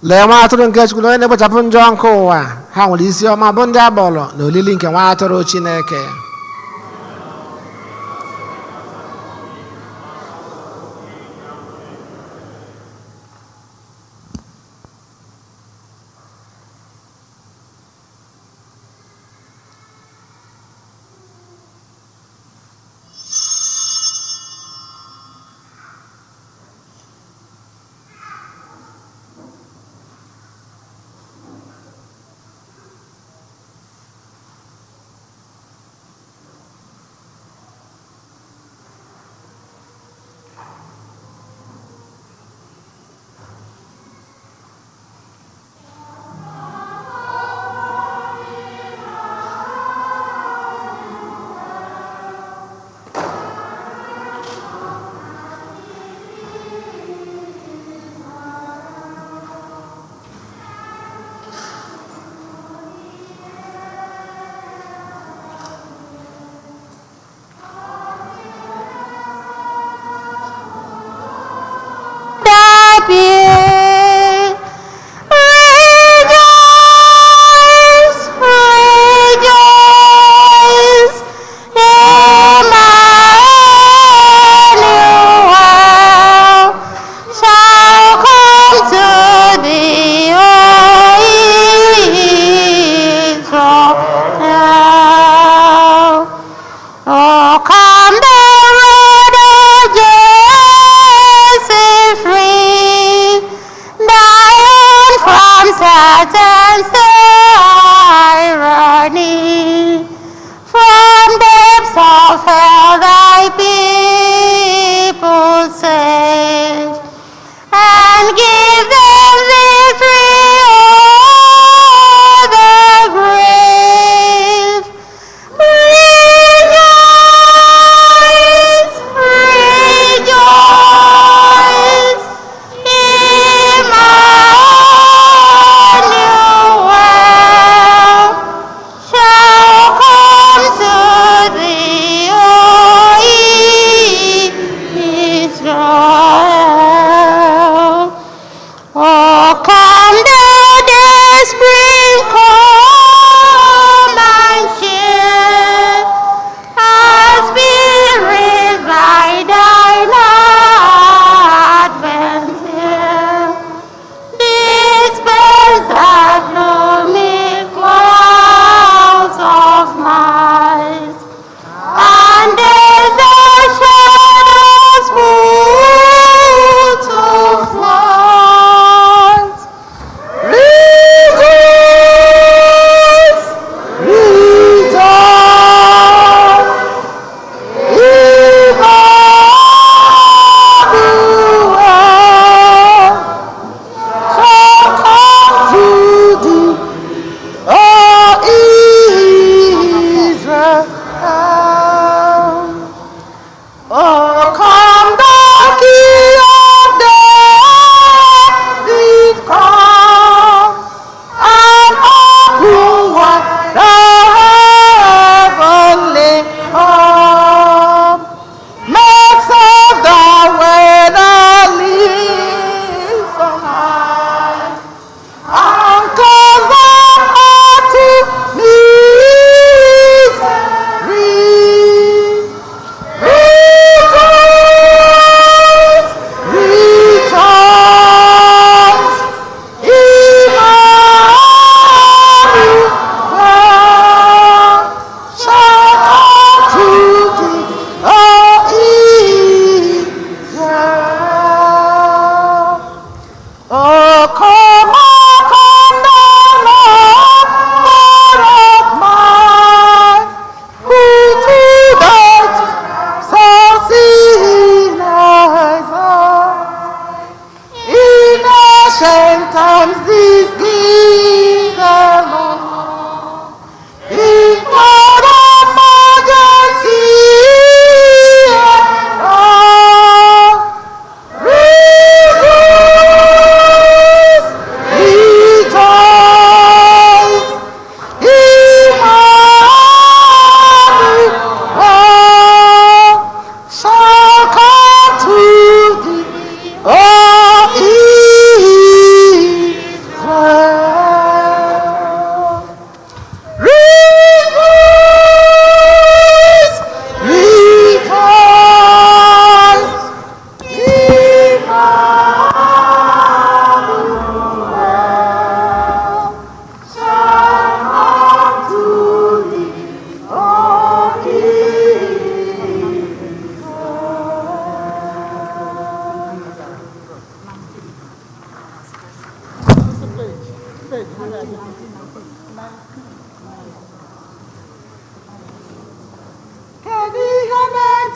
Lee nwa atụrụ nke Chukwu na onye na-ekpochapụ njọ nke ụwa. Ha nwere isi ọma bụ ndị agbọrọ na olili nke nwa atụrụ Chineke.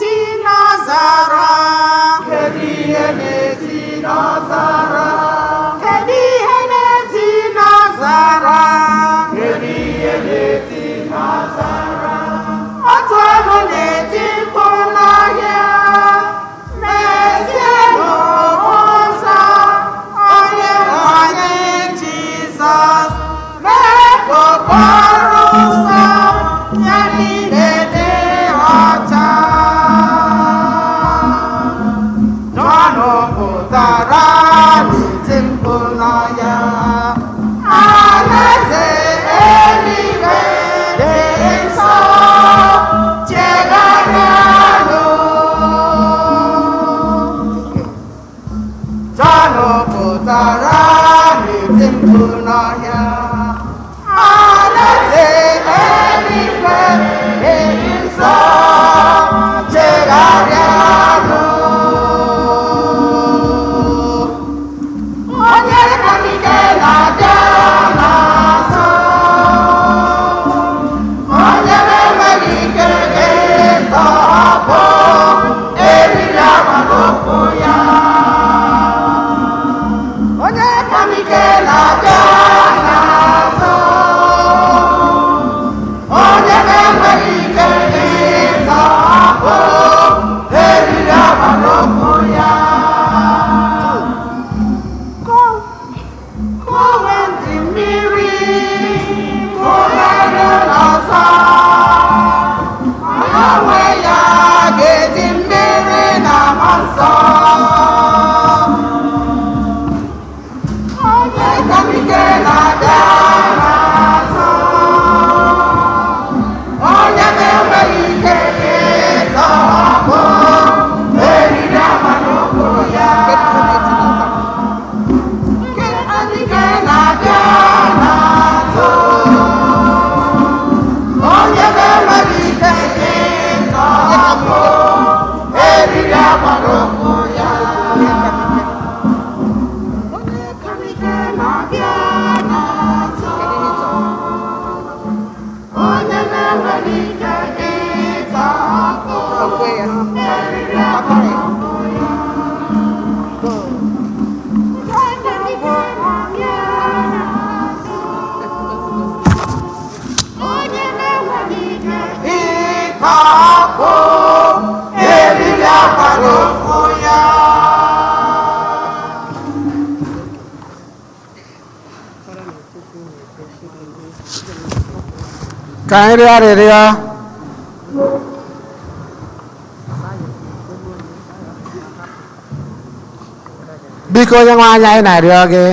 na-eti n'ọzara? Kedu ihe na-eti n'ọzara? Kedu ihe na-eti n'ọzara? Kedu ihe na-eti n'ọzara? Otu olu na-eti mkpu n'ọhịa, mezienụ ụzọ onye nwe anyị Jizọs, mee ka okporo ụzọ ya niile dị ọcha. Jọn pụtara n'iti mkpu n'ọhịa, alaeze eluigwe dị nsọ, chegharịanụ. Jọn pụtara n'iti mkpu n'ọhịa, alaeze eluigwe dị nsọ, chegharịanụ. Onye ka ike na-abịa n'azụ, onye na-enweghị ike ịtọhapụ eriri akwa n'ụkwụ ya. Onye ka ike na-abịa n'azụ, onye na-enweghị ike ịtọhapụ eriri akwa n'ụkwụ ya. Kowe ntị mmiri, kụgharị n'ọzọ, ma onwe ya ga-eji mmiri na mmụọ nsọ. Onye ka ike na-abịa n'azụ, onye na-enweghị ike ịtọhapụ eriri akwa n'ụkwụ ya. Ike na-abịa n'azụ, onye na-enweghị ike ịtọhapụ eriri akwa n'ụkwụ ya. Onye ka ike na-abịa n'azụ, onye na-enweghị ike ịtọhapụ eriri akwa n'ụkwụ ya. Ịtọhapụ eriri akwa n'ụkwụ ya. Ka anyị rịọ arịrịọ. Biko onye nwe anyị, anyị na-arịọ gị,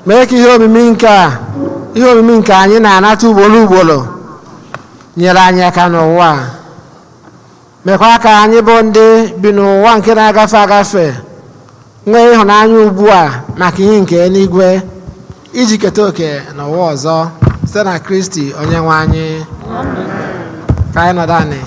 mee ka ihe omimi nke a, ihe omimi nke anyị na-anata ugboro ugboro, nyere anyị aka n'ụwa a. Mekwa ka anyị bụ ndị bi n'ụwa nke na-agafe agafe nwee ịhụnanya ugbu a maka ihe nke eluigwe, iji keta oke n'ụwa ọzọ, site na Kristi onye nwe anyị. Ka anyị nọdụ anị.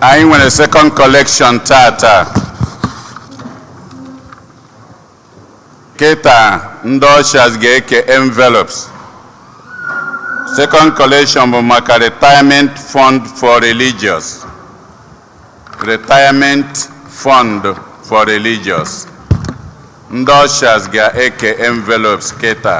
Anyị nwere second collection tata. Kịta ndị ushers ga-eke envelopes. Second collection bụ maka retirement fund for religious. Retirement fund for religious. Ndị ushers ga-eke envelopes kịta.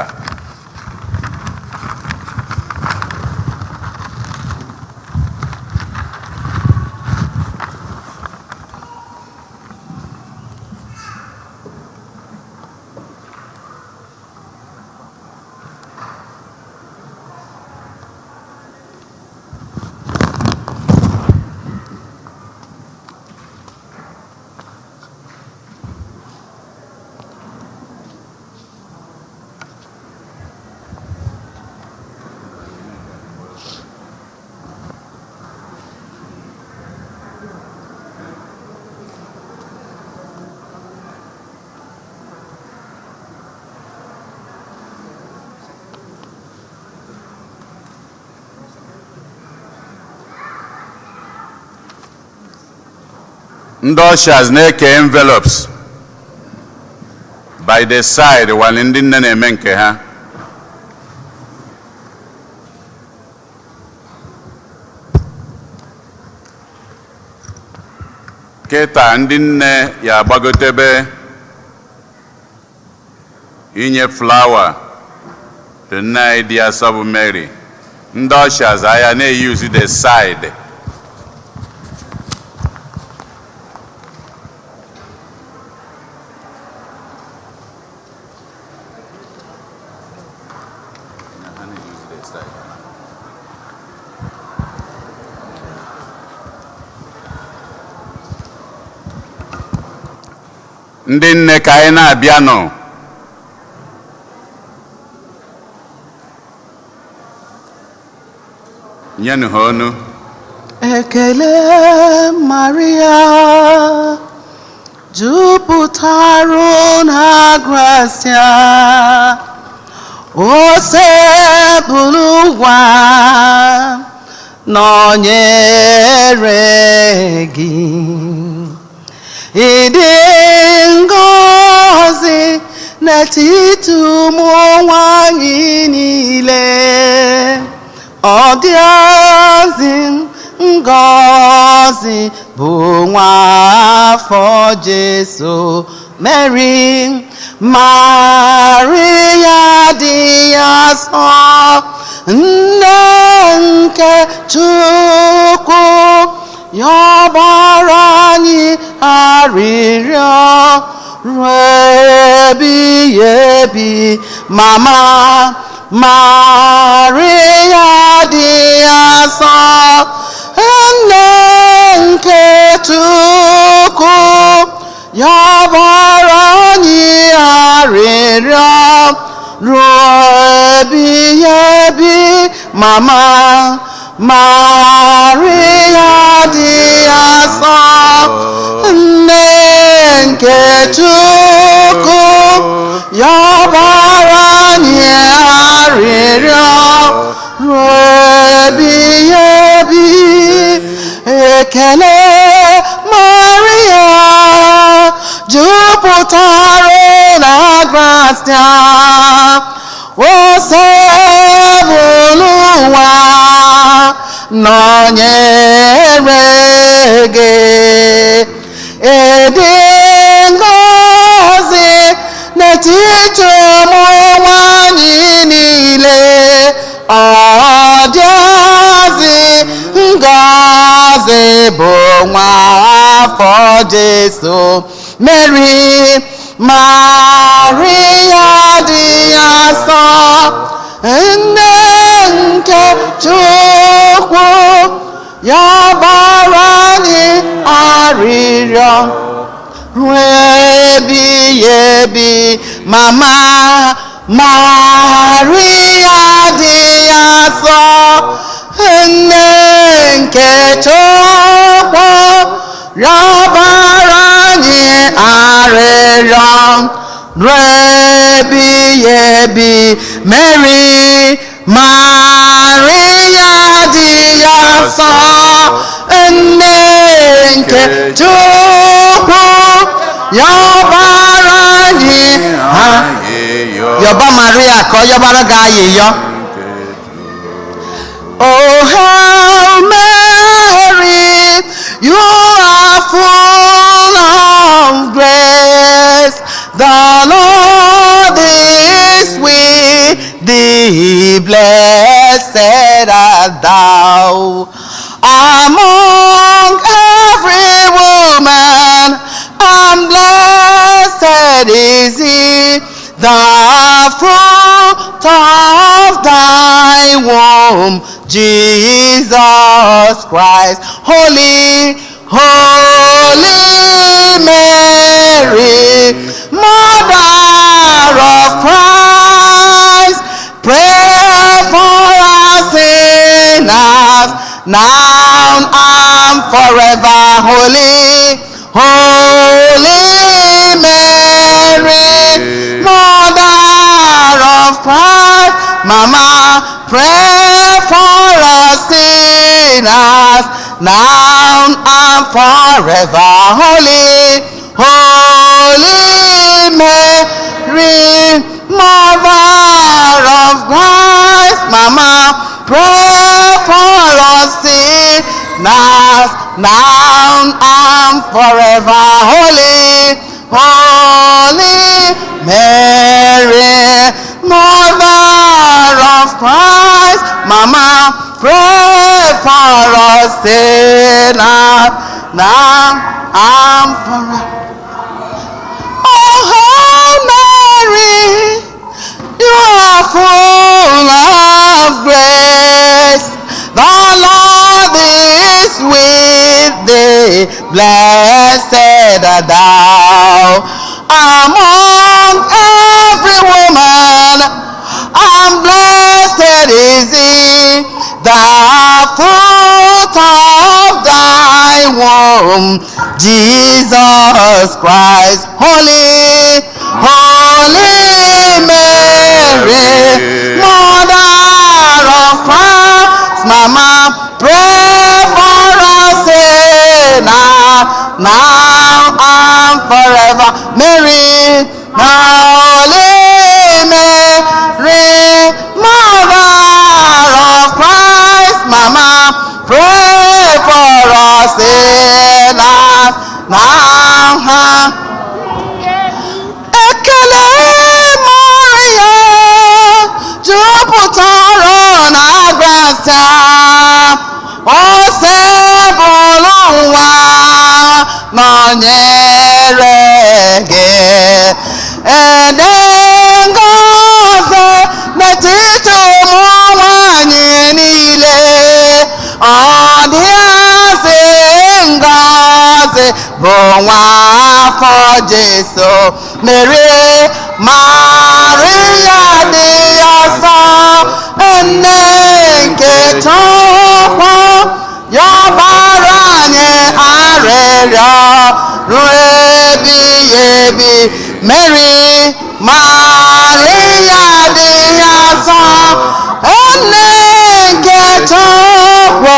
Ndị ushers na-eke envelopes by the side while ndị nne na-eme nke ha. Kịta ndị nne ya agbagotebe inye flower to nne anyị dị asọ bụ Mary. Ndị ushers aya na-use the side. Ndị nne, ka anyị na-abịanụ. Nyenụ ha onu. Ekele Maria, jupụtara na gracia, Osebụrụwa nọnyere gị. Ịdị ngọzi n'etiti ụmụ nwanyị niile, ọ dịazị ngọzi bụ nwa afọ Jesu. Mary, Maria dị asọ, nne nke Chukwu, yọbara anyị arịrịọ ruo ebighị ebi. Mama Maria dị asọ, nne nke Chukwu, yọbara anyị arịrịọ ruo ebighị ebi. Mama Maria dị asọ, nne nke Chukwu, yọbara anyị arịrịọ ruo ebighị ebi. Ekele Maria, jupụtara na gracia, Osebụrụwa nọnyere gị. Ịdị ngọzi n'etiti ụmụ nwanyị niile, ọ dịazị ngọzi bụ nwa afọ Jesu. Mary, Maria dị asọ, nne nke Chukwu, yọbara anyị arịrịọ ruo ebighị ebi. Mama Maria dị asọ, nne nke Chukwu, yọbara anyị arịrịọ ruo ebighị ebi. Mary, Maria dị asọ, nne nke Chukwu, yọbara anyị ha. Yọba Maria ka ọ yọbara gị ayịyọ. Oh, Hail Mary, you are full of grace. The Lord is with thee. Blessed art thou among every woman, and blessed is he, the fruit of thy womb, Jesus Christ. Holy, Holy Mary, Mother of Christ, pray for us sinners, now and forever. Holy, Holy Mary, Mother of Christ, Mama, pray for us sinners, now and and forever. Holy, Holy Mary, Mother of Christ, Mama, pray for us sinners, now and forever. Holy, Holy Mary, Mother of Christ, Mama, pray for us sinners, now and forever. Oh, Mary, you are full of grace. The Lord is with thee. Blessed art thou among every woman, and blessed is he, the fruit of thy womb, Jesus Christ. Holy, Holy Mary, Mother of Christ, Mama, pray for us sinners, now and forever. Mary, Holy Mary, Mother of Christ, Mama, pray for us sinners, now. Ekele Maria, jupụtara na gracia, Osebụrụwa nọnyere gị. Ede ngọzi n'etiti ụmụ nwanyị niile, ọ dịazị ngọzi bụ nwa afọ Jesu. Mary, Maria dị asọ, nne nke Chukwu, ya bara anyị arịrịọ ruo ebighị ebi. Mary, Maria dị asọ, nne nke Chukwu,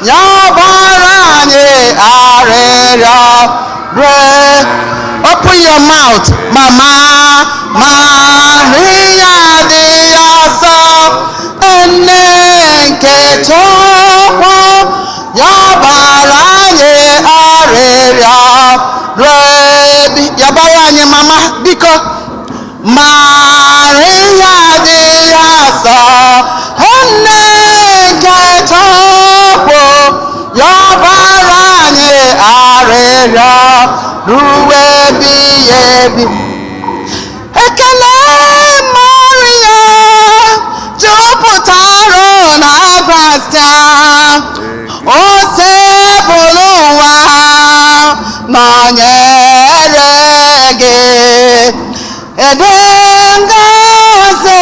ya bara anyị arịrịọ ruo. Open your mouth, Mama. Maria dị asọ, nne nke Chukwu, ya bara anyị arịrịọ ruo ebi. Ya bara anyị, mama, biko. Maria dị asọ, nne nke Chukwu, ya bara anyị arịrịọ ruo ebighị ebi. Ekele Maria, jupụtara na gracia, Osebụrụwa nọnyere gị. Ede ngọzi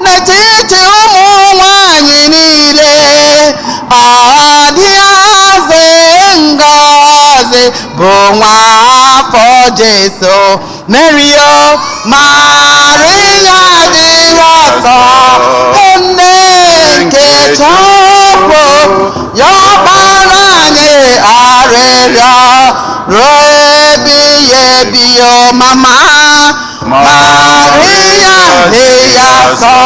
n'etiti ụmụ nwanyị niile, ọ dịazị ngọzi bụ nwa afọ Jesu. Mary o, Maria dị asọ, nne nke Chukwu, ya bara anyị arịrịọ ruo ebighị ebi. O mama, Maria dị asọ,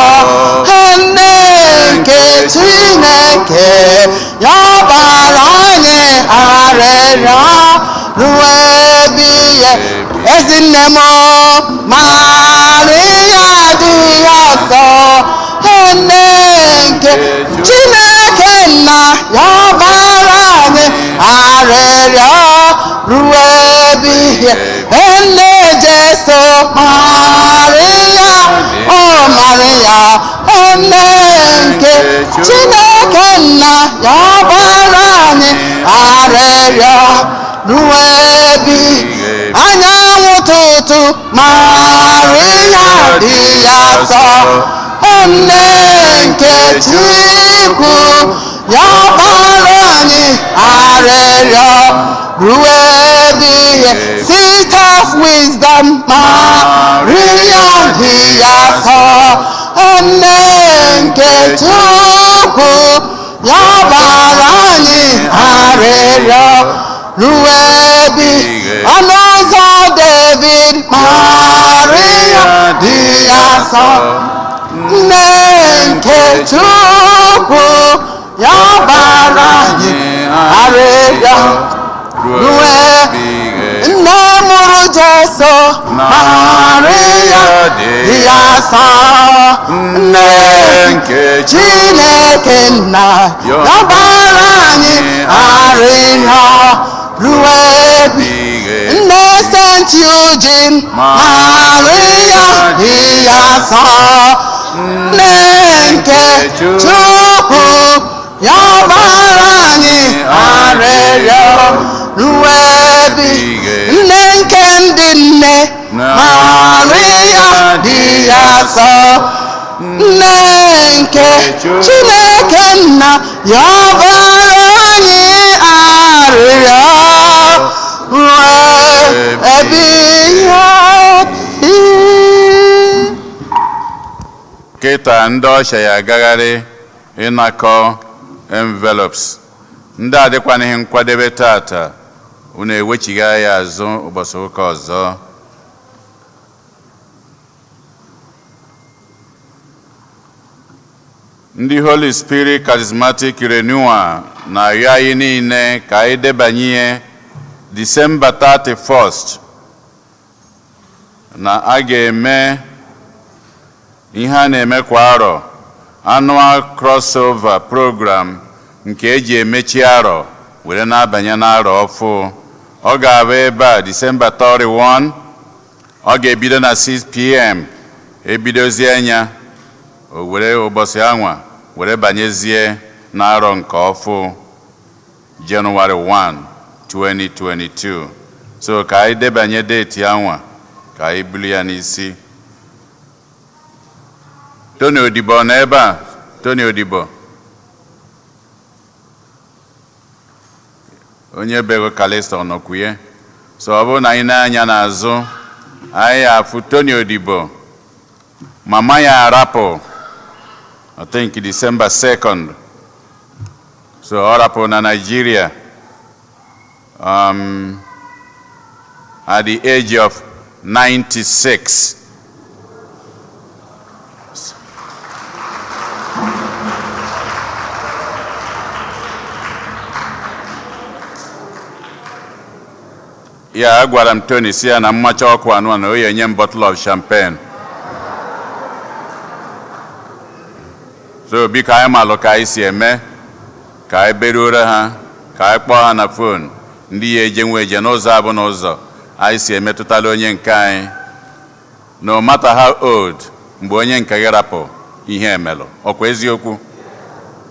nne nke Chineke, ya bara anyị arịrịọ ruo ebighị. Ezinne m, Maria dị asọ, nne nke Chineke nna, ya bara anyị arịrịọ ruo ebighị. Nne Jesu, Maria, o Maria, nne nke Chineke nna, ya bara anyị arịrịọ ruo ebi. Anyanwụ ụtụtụ, Maria dị asọ, nne nke Chukwu, ya bara anyị arịrịọ ruo ebighị. Seat of wisdom, Maria dị asọ, nne nke Chukwu, ya bara anyị arịrịọ. Ruo ebi ọnụ ụzọ David, Maria dị asọ, nne nke Chukwu, ya bara anyị arịrịọ ruo. Nne mụrụ Jesu, Maria dị asọ, nne nke Chineke nna, ya bara anyị arịrịọ ruo ebi. Nne St. Eugene, Maria dị asọ, nne nke Chukwu, ya bara anyị arịrịọ ruo ebi. Nne nke ndị nne, Maria dị asọ, nne nke Chineke nna, ya bara anyị arịrịọ ruo ebighị ebi. Kịta ndị ọcha ya agagharị ịnakọ envelopes. Ndị adịkwanaghị nkwadebe tata, unu ewechigha ya azụ ụbọchị ụka ọzọ. Ndị Holy Spirit Charismatic Renewal na-arịọ anyị niile ka anyị debanye ihe December 31st na a ga-eme ihe a na-eme kwa arọ, annual crossover program nke eji emechi arọ were na-abanye n'arọ ọfụ. Ọ ga-abụ ebe a December 31. Ọ ga-ebido na 6 p.m., ebidozie anya o were ụbọchị anwa were banyezie n'arọ nke ọfụ, January 1, 2022. So ka anyị debanye date anwa ka anyị bulu ya n'isi. Tony Odibo nọ ebe a? Tony Odibo, onye bego Kalista, ọ nọkwuye? So ọ bụrụ na anyị na-anya n'azụ, anyị afụ Tony Odibo. Mama ya arapụ, I think December 2nd. So ọ rapụ na Nigeria at the age of 96. Ya agwara m Tony si ya na mmacha ọkụ anụ na o ya enye m bottle of champagne. So biko, anyị malụ ka anyị si eme ka anyị beruore ha, ka anyị kpọọ ha na phone. Ndị ya eje nwe eje n'ụzọ abụ n'ụzọ anyị si emetụtala onye nke anyị. No matter how old, mgbe onye nke gị rapụ ihe emelụ, ọkwa eziokwu?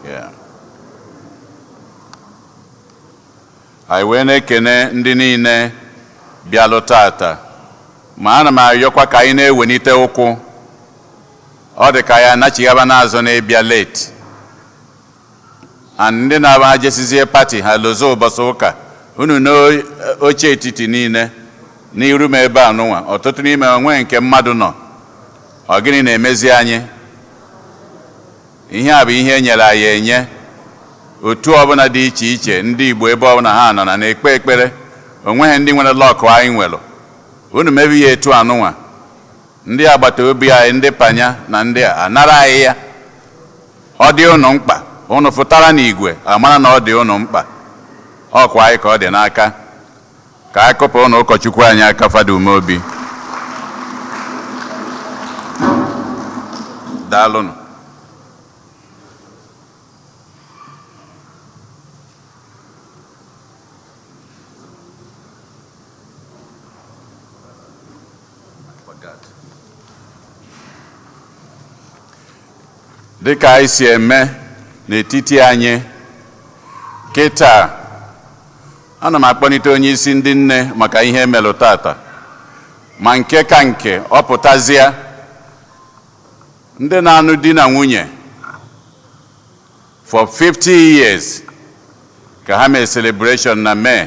Yeah. Anyị wee na-ekene ndị niile bịalụ tata, ma ana m arịọkwa ka anyị na-ewelite ụkwụ. Ọ dị ka ya anachighaba n'azụ na-ịbịa late, and ndị na-aba ha jesizie party ha lozo ụbọchị ụka. Unu n'oche etiti niile n'iru m ebe a nụnwa, ọtụtụ n'ime onwe nke mmadụ nọ. Ọ gịnị na-emezi anyị? Ihe a bụ ihe e nyere anyị enye. Otu ọbụla dị iche iche, ndị Igbo ebe ọbụla ha nọ na na-ekpe ekpere, onweghị ndị nwere luck anyị nwere. Unu mebe ya etu anụnwa, ndị agbata obi anyị, ndị panya na ndị a anara anyị ya. Ọ dị unu mkpa, unu fụtara n'igwe amara na ọ dị unu mkpa. Ọkwa anyị ka ọ dị n'aka ka anyị kụpụ ụnụ ụkọchukwu anyị aka, Fada Umeobi. Daalụnụ. Forgot. Dịka anyị si eme n'etiti anyị kịta, ana m akpọlite onye isi ndị nne maka ihe emelụ tata, ma nke ka nke ọ pụtazie ndị na-anụ di na nwunye for 50 years ka ha mee celebration na mee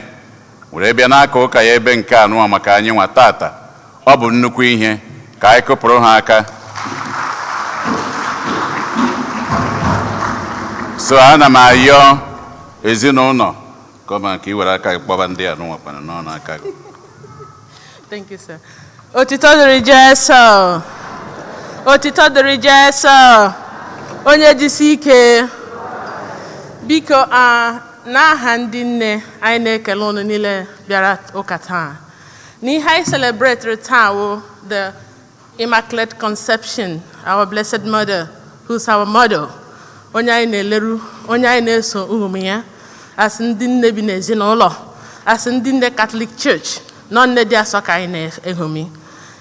were bịa n'aka ụka ya ebe nke anụwa maka anyị nwa tata. Ọ bụ nnukwu ihe ka anyị kụpụrụ ha aka. So ana m ayọ ezinụlọ ka Kọma ka ị were aka gị kpọba ndị a n'ụwakwana n'ọnụ aka gị. Thank you, sir. Otito dịrị Jesu. Otito dịrị Jesu. Onye jisi ike. Biko, a n'aha ndị nne, anyị na-ekele unu niile bịara ụka taa. N'ihe anyị celebrate taa wụ the Immaculate Conception, our Blessed Mother, who's our model. Onye anyị na-eleru, onye anyị na-eso ụmụ ya, asị ndị nne bi n'ezinụlọ, asị ndị nne Catholic Church, nọ nne dị asọ ka anyị na-eṅomi.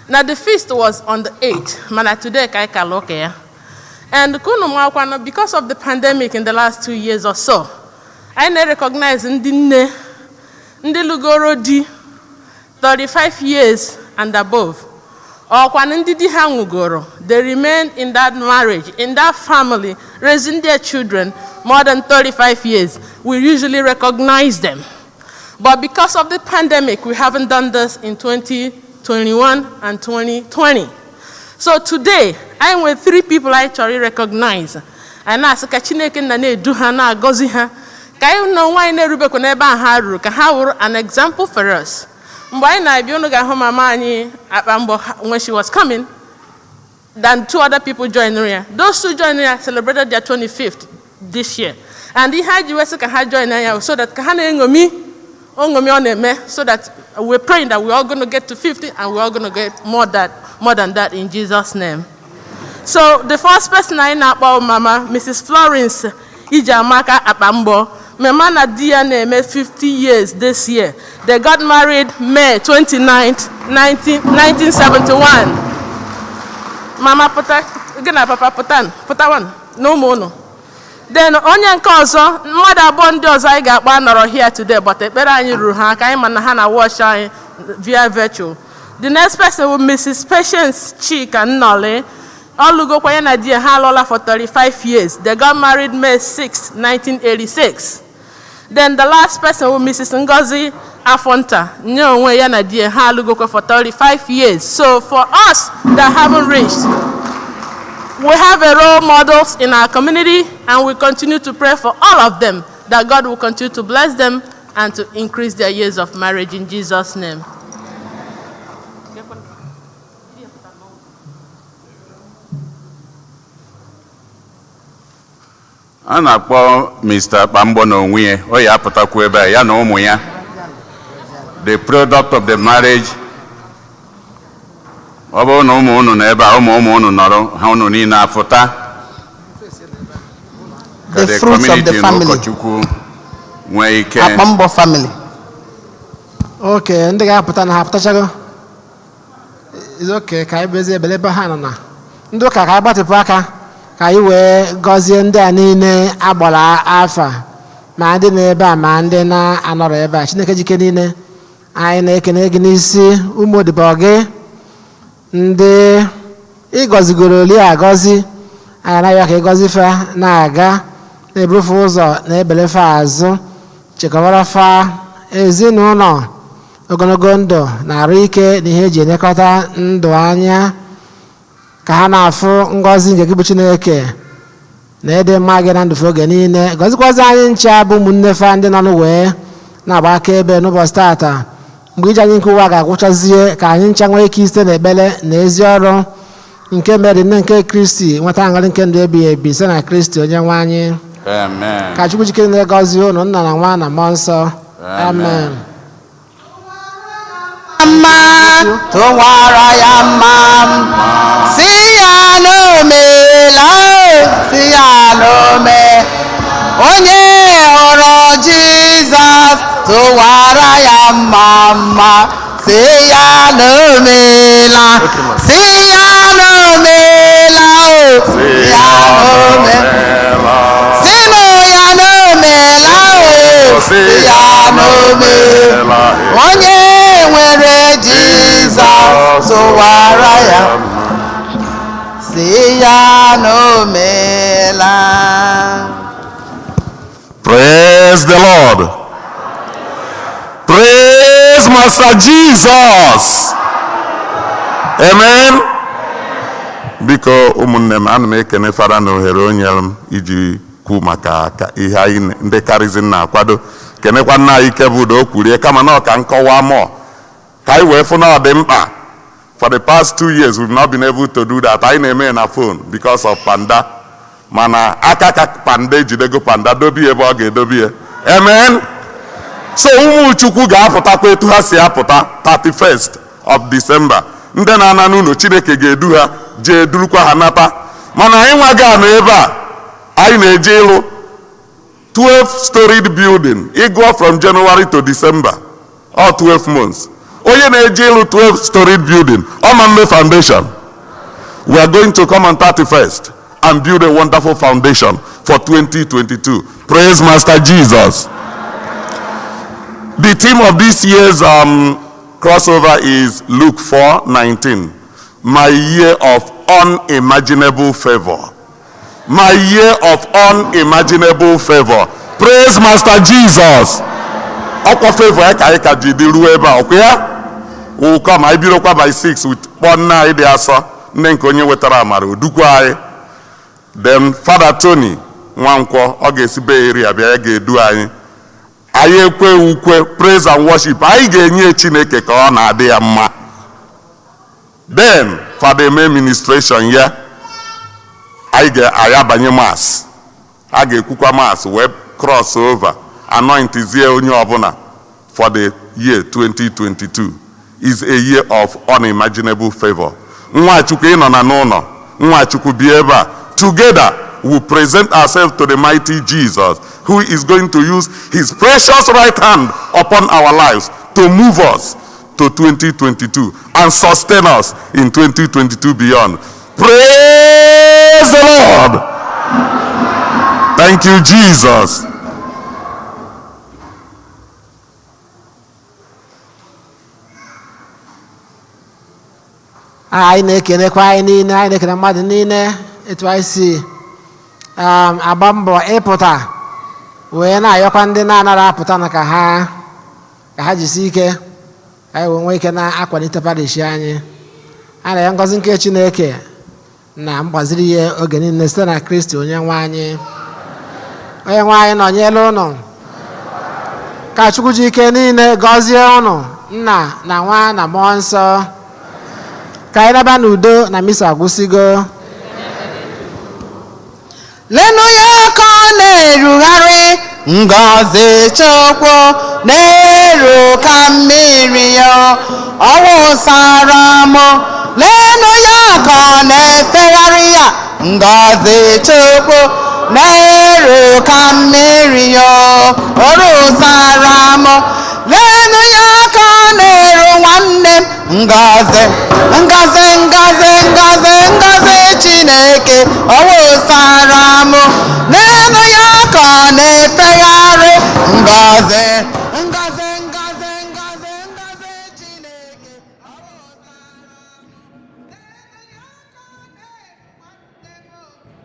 Na the feast was on the 8th, mana today ka anyị kala ụka ya. And kunu makwana, because of the pandemic in the last 2 years or so, anyị na-recognize ndị nne, ndị lụgoro di 35 years and above. Ọkwanụ ndị di ha nwụgoro, they remain in that marriage, in that family, raising their children more than 35 years. We usually recognize them. But because of the pandemic, we haven't done this in 2021 and 2020. So today, I nwere three people I chọrọ recognize. Anyị na-asị ka Chineke nna na-edu ha, na-agọzi ha, ka anyị na onwe anyị na-erubekwa n'ebe a ha ruru, ka ha wụrụ an example for us. Mgbe anyị na-abịa, unu ga-ahụ mama anyị akpa mbọ when she was coming, then two other people joined ya. Those two joined ya celebrated their 25th this year. And ihe anyị ji wee sị ka ha join ya so that ka ha na-eṅomi oṅomi ọ na-eme, so that we're praying that we're all going to get to 50 and we're all going to get more than that in Jesus' name. So the first person anyị na-akpọ, Mama Mrs. Florence Ijeamaka Akpambo. Mama na di ya na-eme 50 years this year. They got married May 29th, 19, 1971. Mama pụta, gị na papa pụta, pụtawan na ụmụ unu. Then onye nke ọzọ, mmadụ abụọ ndị ọzọ anyị ga-akpọ anọrọ here today, but ekpere anyị ruru ha aka. Anyị ma na ha na watch anyị via virtual. The next person bụ Mrs. Patience Chika Nnọli. Ọ lụgokwa, ya na di ya ha alụọla for 35 years. They got married May 6, 1986. Then the last person bụ Mrs. Ngozi Afonta. Nye onwe ya na di ya ha alụgokwa for 35 years. So for us that haven't reached, we have a role models in our community, and we continue to pray for all of them, that God will continue to bless them and to increase their years of marriage in Jesus' name. A na-akpọ Mr. Kpamgbo n'onwe ya, ọ ya apụtakwu ebe a, ya na ụmụ ya, the product of the marriage. Ọ bụrụ na ụmụ unu nọ ebe a, ụmụ ụmụ unu nọrọ ha, unu niile afụta ka The the fruits of the community na family. ụkọchukwu nwee ike. Akpambo family. Oke ndị ga-apụta na ha apụtachago. It's okay, ka anyị bezie ebele ebe ha nọ na ndị ụka, ka anyị gbatịpụ aka ka anyị wee gọzie ndị a niile agbara afa, ma ndị nọ ebe a ma ndị na-anọrọ ebe a. Chineke jike niile, anyị na-ekene gị n'isi ụmụ odibo gị ndị ịgọzigoro oli agọzi. Anyị anaghị ka ịgọzi fa na-aga, na-eburufe ụzọ, na-ebelefe azụ, chekọbara fa ezinụlọ, ogologo ndụ na arụ ike na ihe eji elekọta ndụ anya, ka ha na-afụ ngọzi nke gị bụ Chineke na ịdị mma gị na ndụ oge niile. Gọzikwazi anyị ncha bụ ụmụnne fa ndị nọ wee na-agba aka ebe n'ụbọchị tata. Mgbe ije anyị nke ụwa ga-agwụchazie, ka anyị ncha nwee ike site n'ekpere na ezi ọrụ nke mere nne nke Kristi nweta aṅụrị nke ndụ ebighị ebi site na Kristi onye nwe anyị. Amen. Ka Chukwu jikere na-egọzi unu, Nna na Nwa na Mmụọ Nsọ. Amen. Mma tụwara ya mma, si ya n'omela, si ya n'ome. Onye hụrụ Jizọs, tụwara ya mma mma, si ya n'omela, si ya n'omela o, si ya n'ome, si nụ ya n'omela o, si ya n'omela. Onye nwere Jizọs, tụwara ya, si ya n'omela. Praise the Lord. Praise Master Jesus. Amen. Biko ụmụnne m, ana m ekene Fada na ohere o nyere m iji kwu maka ka ihe anyị ndị Charism na-akwado. Kenekwa nna anyị ike bụ udo o kwurie, kama na ọ ka nkọwa mụọ ka anyị wee fụ na ọ dị mkpa. For the past 2 years, we've not been able to do that. Anyị na-eme na phone because of panda, mana aka ka panda ejidego panda dobie ebe ọ ga-edobie. Amen. So ụmụ Chukwu ga-apụtakwa etu ha si apụta 31st of December. Ndị na-ana n'ụlọ, Chineke ga-edu ha jee durukwa ha nata. Mana anyị nwa ga-anọ ebe a, anyị na-eje ịlụ 12 storied building. Ịgụọ from January to December, all 12 months. Onye na-eje ịlụ 12 storied building, ọ ma mme foundation? We are going to come on 31st and build a wonderful foundation for 2022. Praise Master Jesus. The theme of this year's crossover is Luke 4:19. My year of unimaginable favor. My year of unimaginable favor. Praise Master Jesus. Ọkwa favor ya ka anyị ka ji dị ruo ebe a, ọkwa ya? We will come, anyị bidokwa by 6 with kpọọ nna anyị dị asọ, nne nke onye wetara amara, odukwa anyị. Then Father Tony Nwankwọ, ọ ga-esi Bay Area bịa, ya ga-edu anyị. Anyị ekwe ukwe praise and worship, anyị ga-enye Chineke ka ọ na-adị ya mma. Then Father eme ministration ya, anyị ga-abanye Mass, a ga-ekwukwa Mass wee cross over, anointizie onye ọbụla for the year 2022 is a year of unimaginable favor. Nwachukwu, ị nọ na n'ụlọ, Nwachukwu bi ebe a, together we present ourselves to the mighty Jesus, who is going to use his precious right hand upon our lives to move us to 2022 and sustain us in 2022 beyond. Praise the Lord. Thank you, Jesus. Anyị na-ekelekwa anyị niile, anyị na-ekele mmadụ niile etu anyị si agba mbọ ịpụta, wee na-ayọkwa ndị na-anara apụta na ka ha jisi ike ka anyị wee nwee ike na-akwalite parish anyị. A na ya ngọzi nke Chineke na mgbaziri ya oge niile site na Kristi onye nwe anyị. Onye nwe anyị nọnyere ụnụ. Ka Chukwu ji ike niile gọzie ụnụ, Nna na Nwa na Mmụọ Nsọ. Ka anyị naba n'udo na misa agwụsịgo. Lenụ ya ka ọ na-erugharị, ngọzi Chukwu na-eru ka mmiri ya ọ wụsara m. Lenụ ya ka ọ na-efegharị ya, ngọzi Chukwu na-eru ka mmiri ya o rụsara m. Lenụ ya ka ọ na-eru, nwanne m, ngọzi, ngọzi, ngọzi, ngọzi, ngọzi Chineke ọ wụsara m.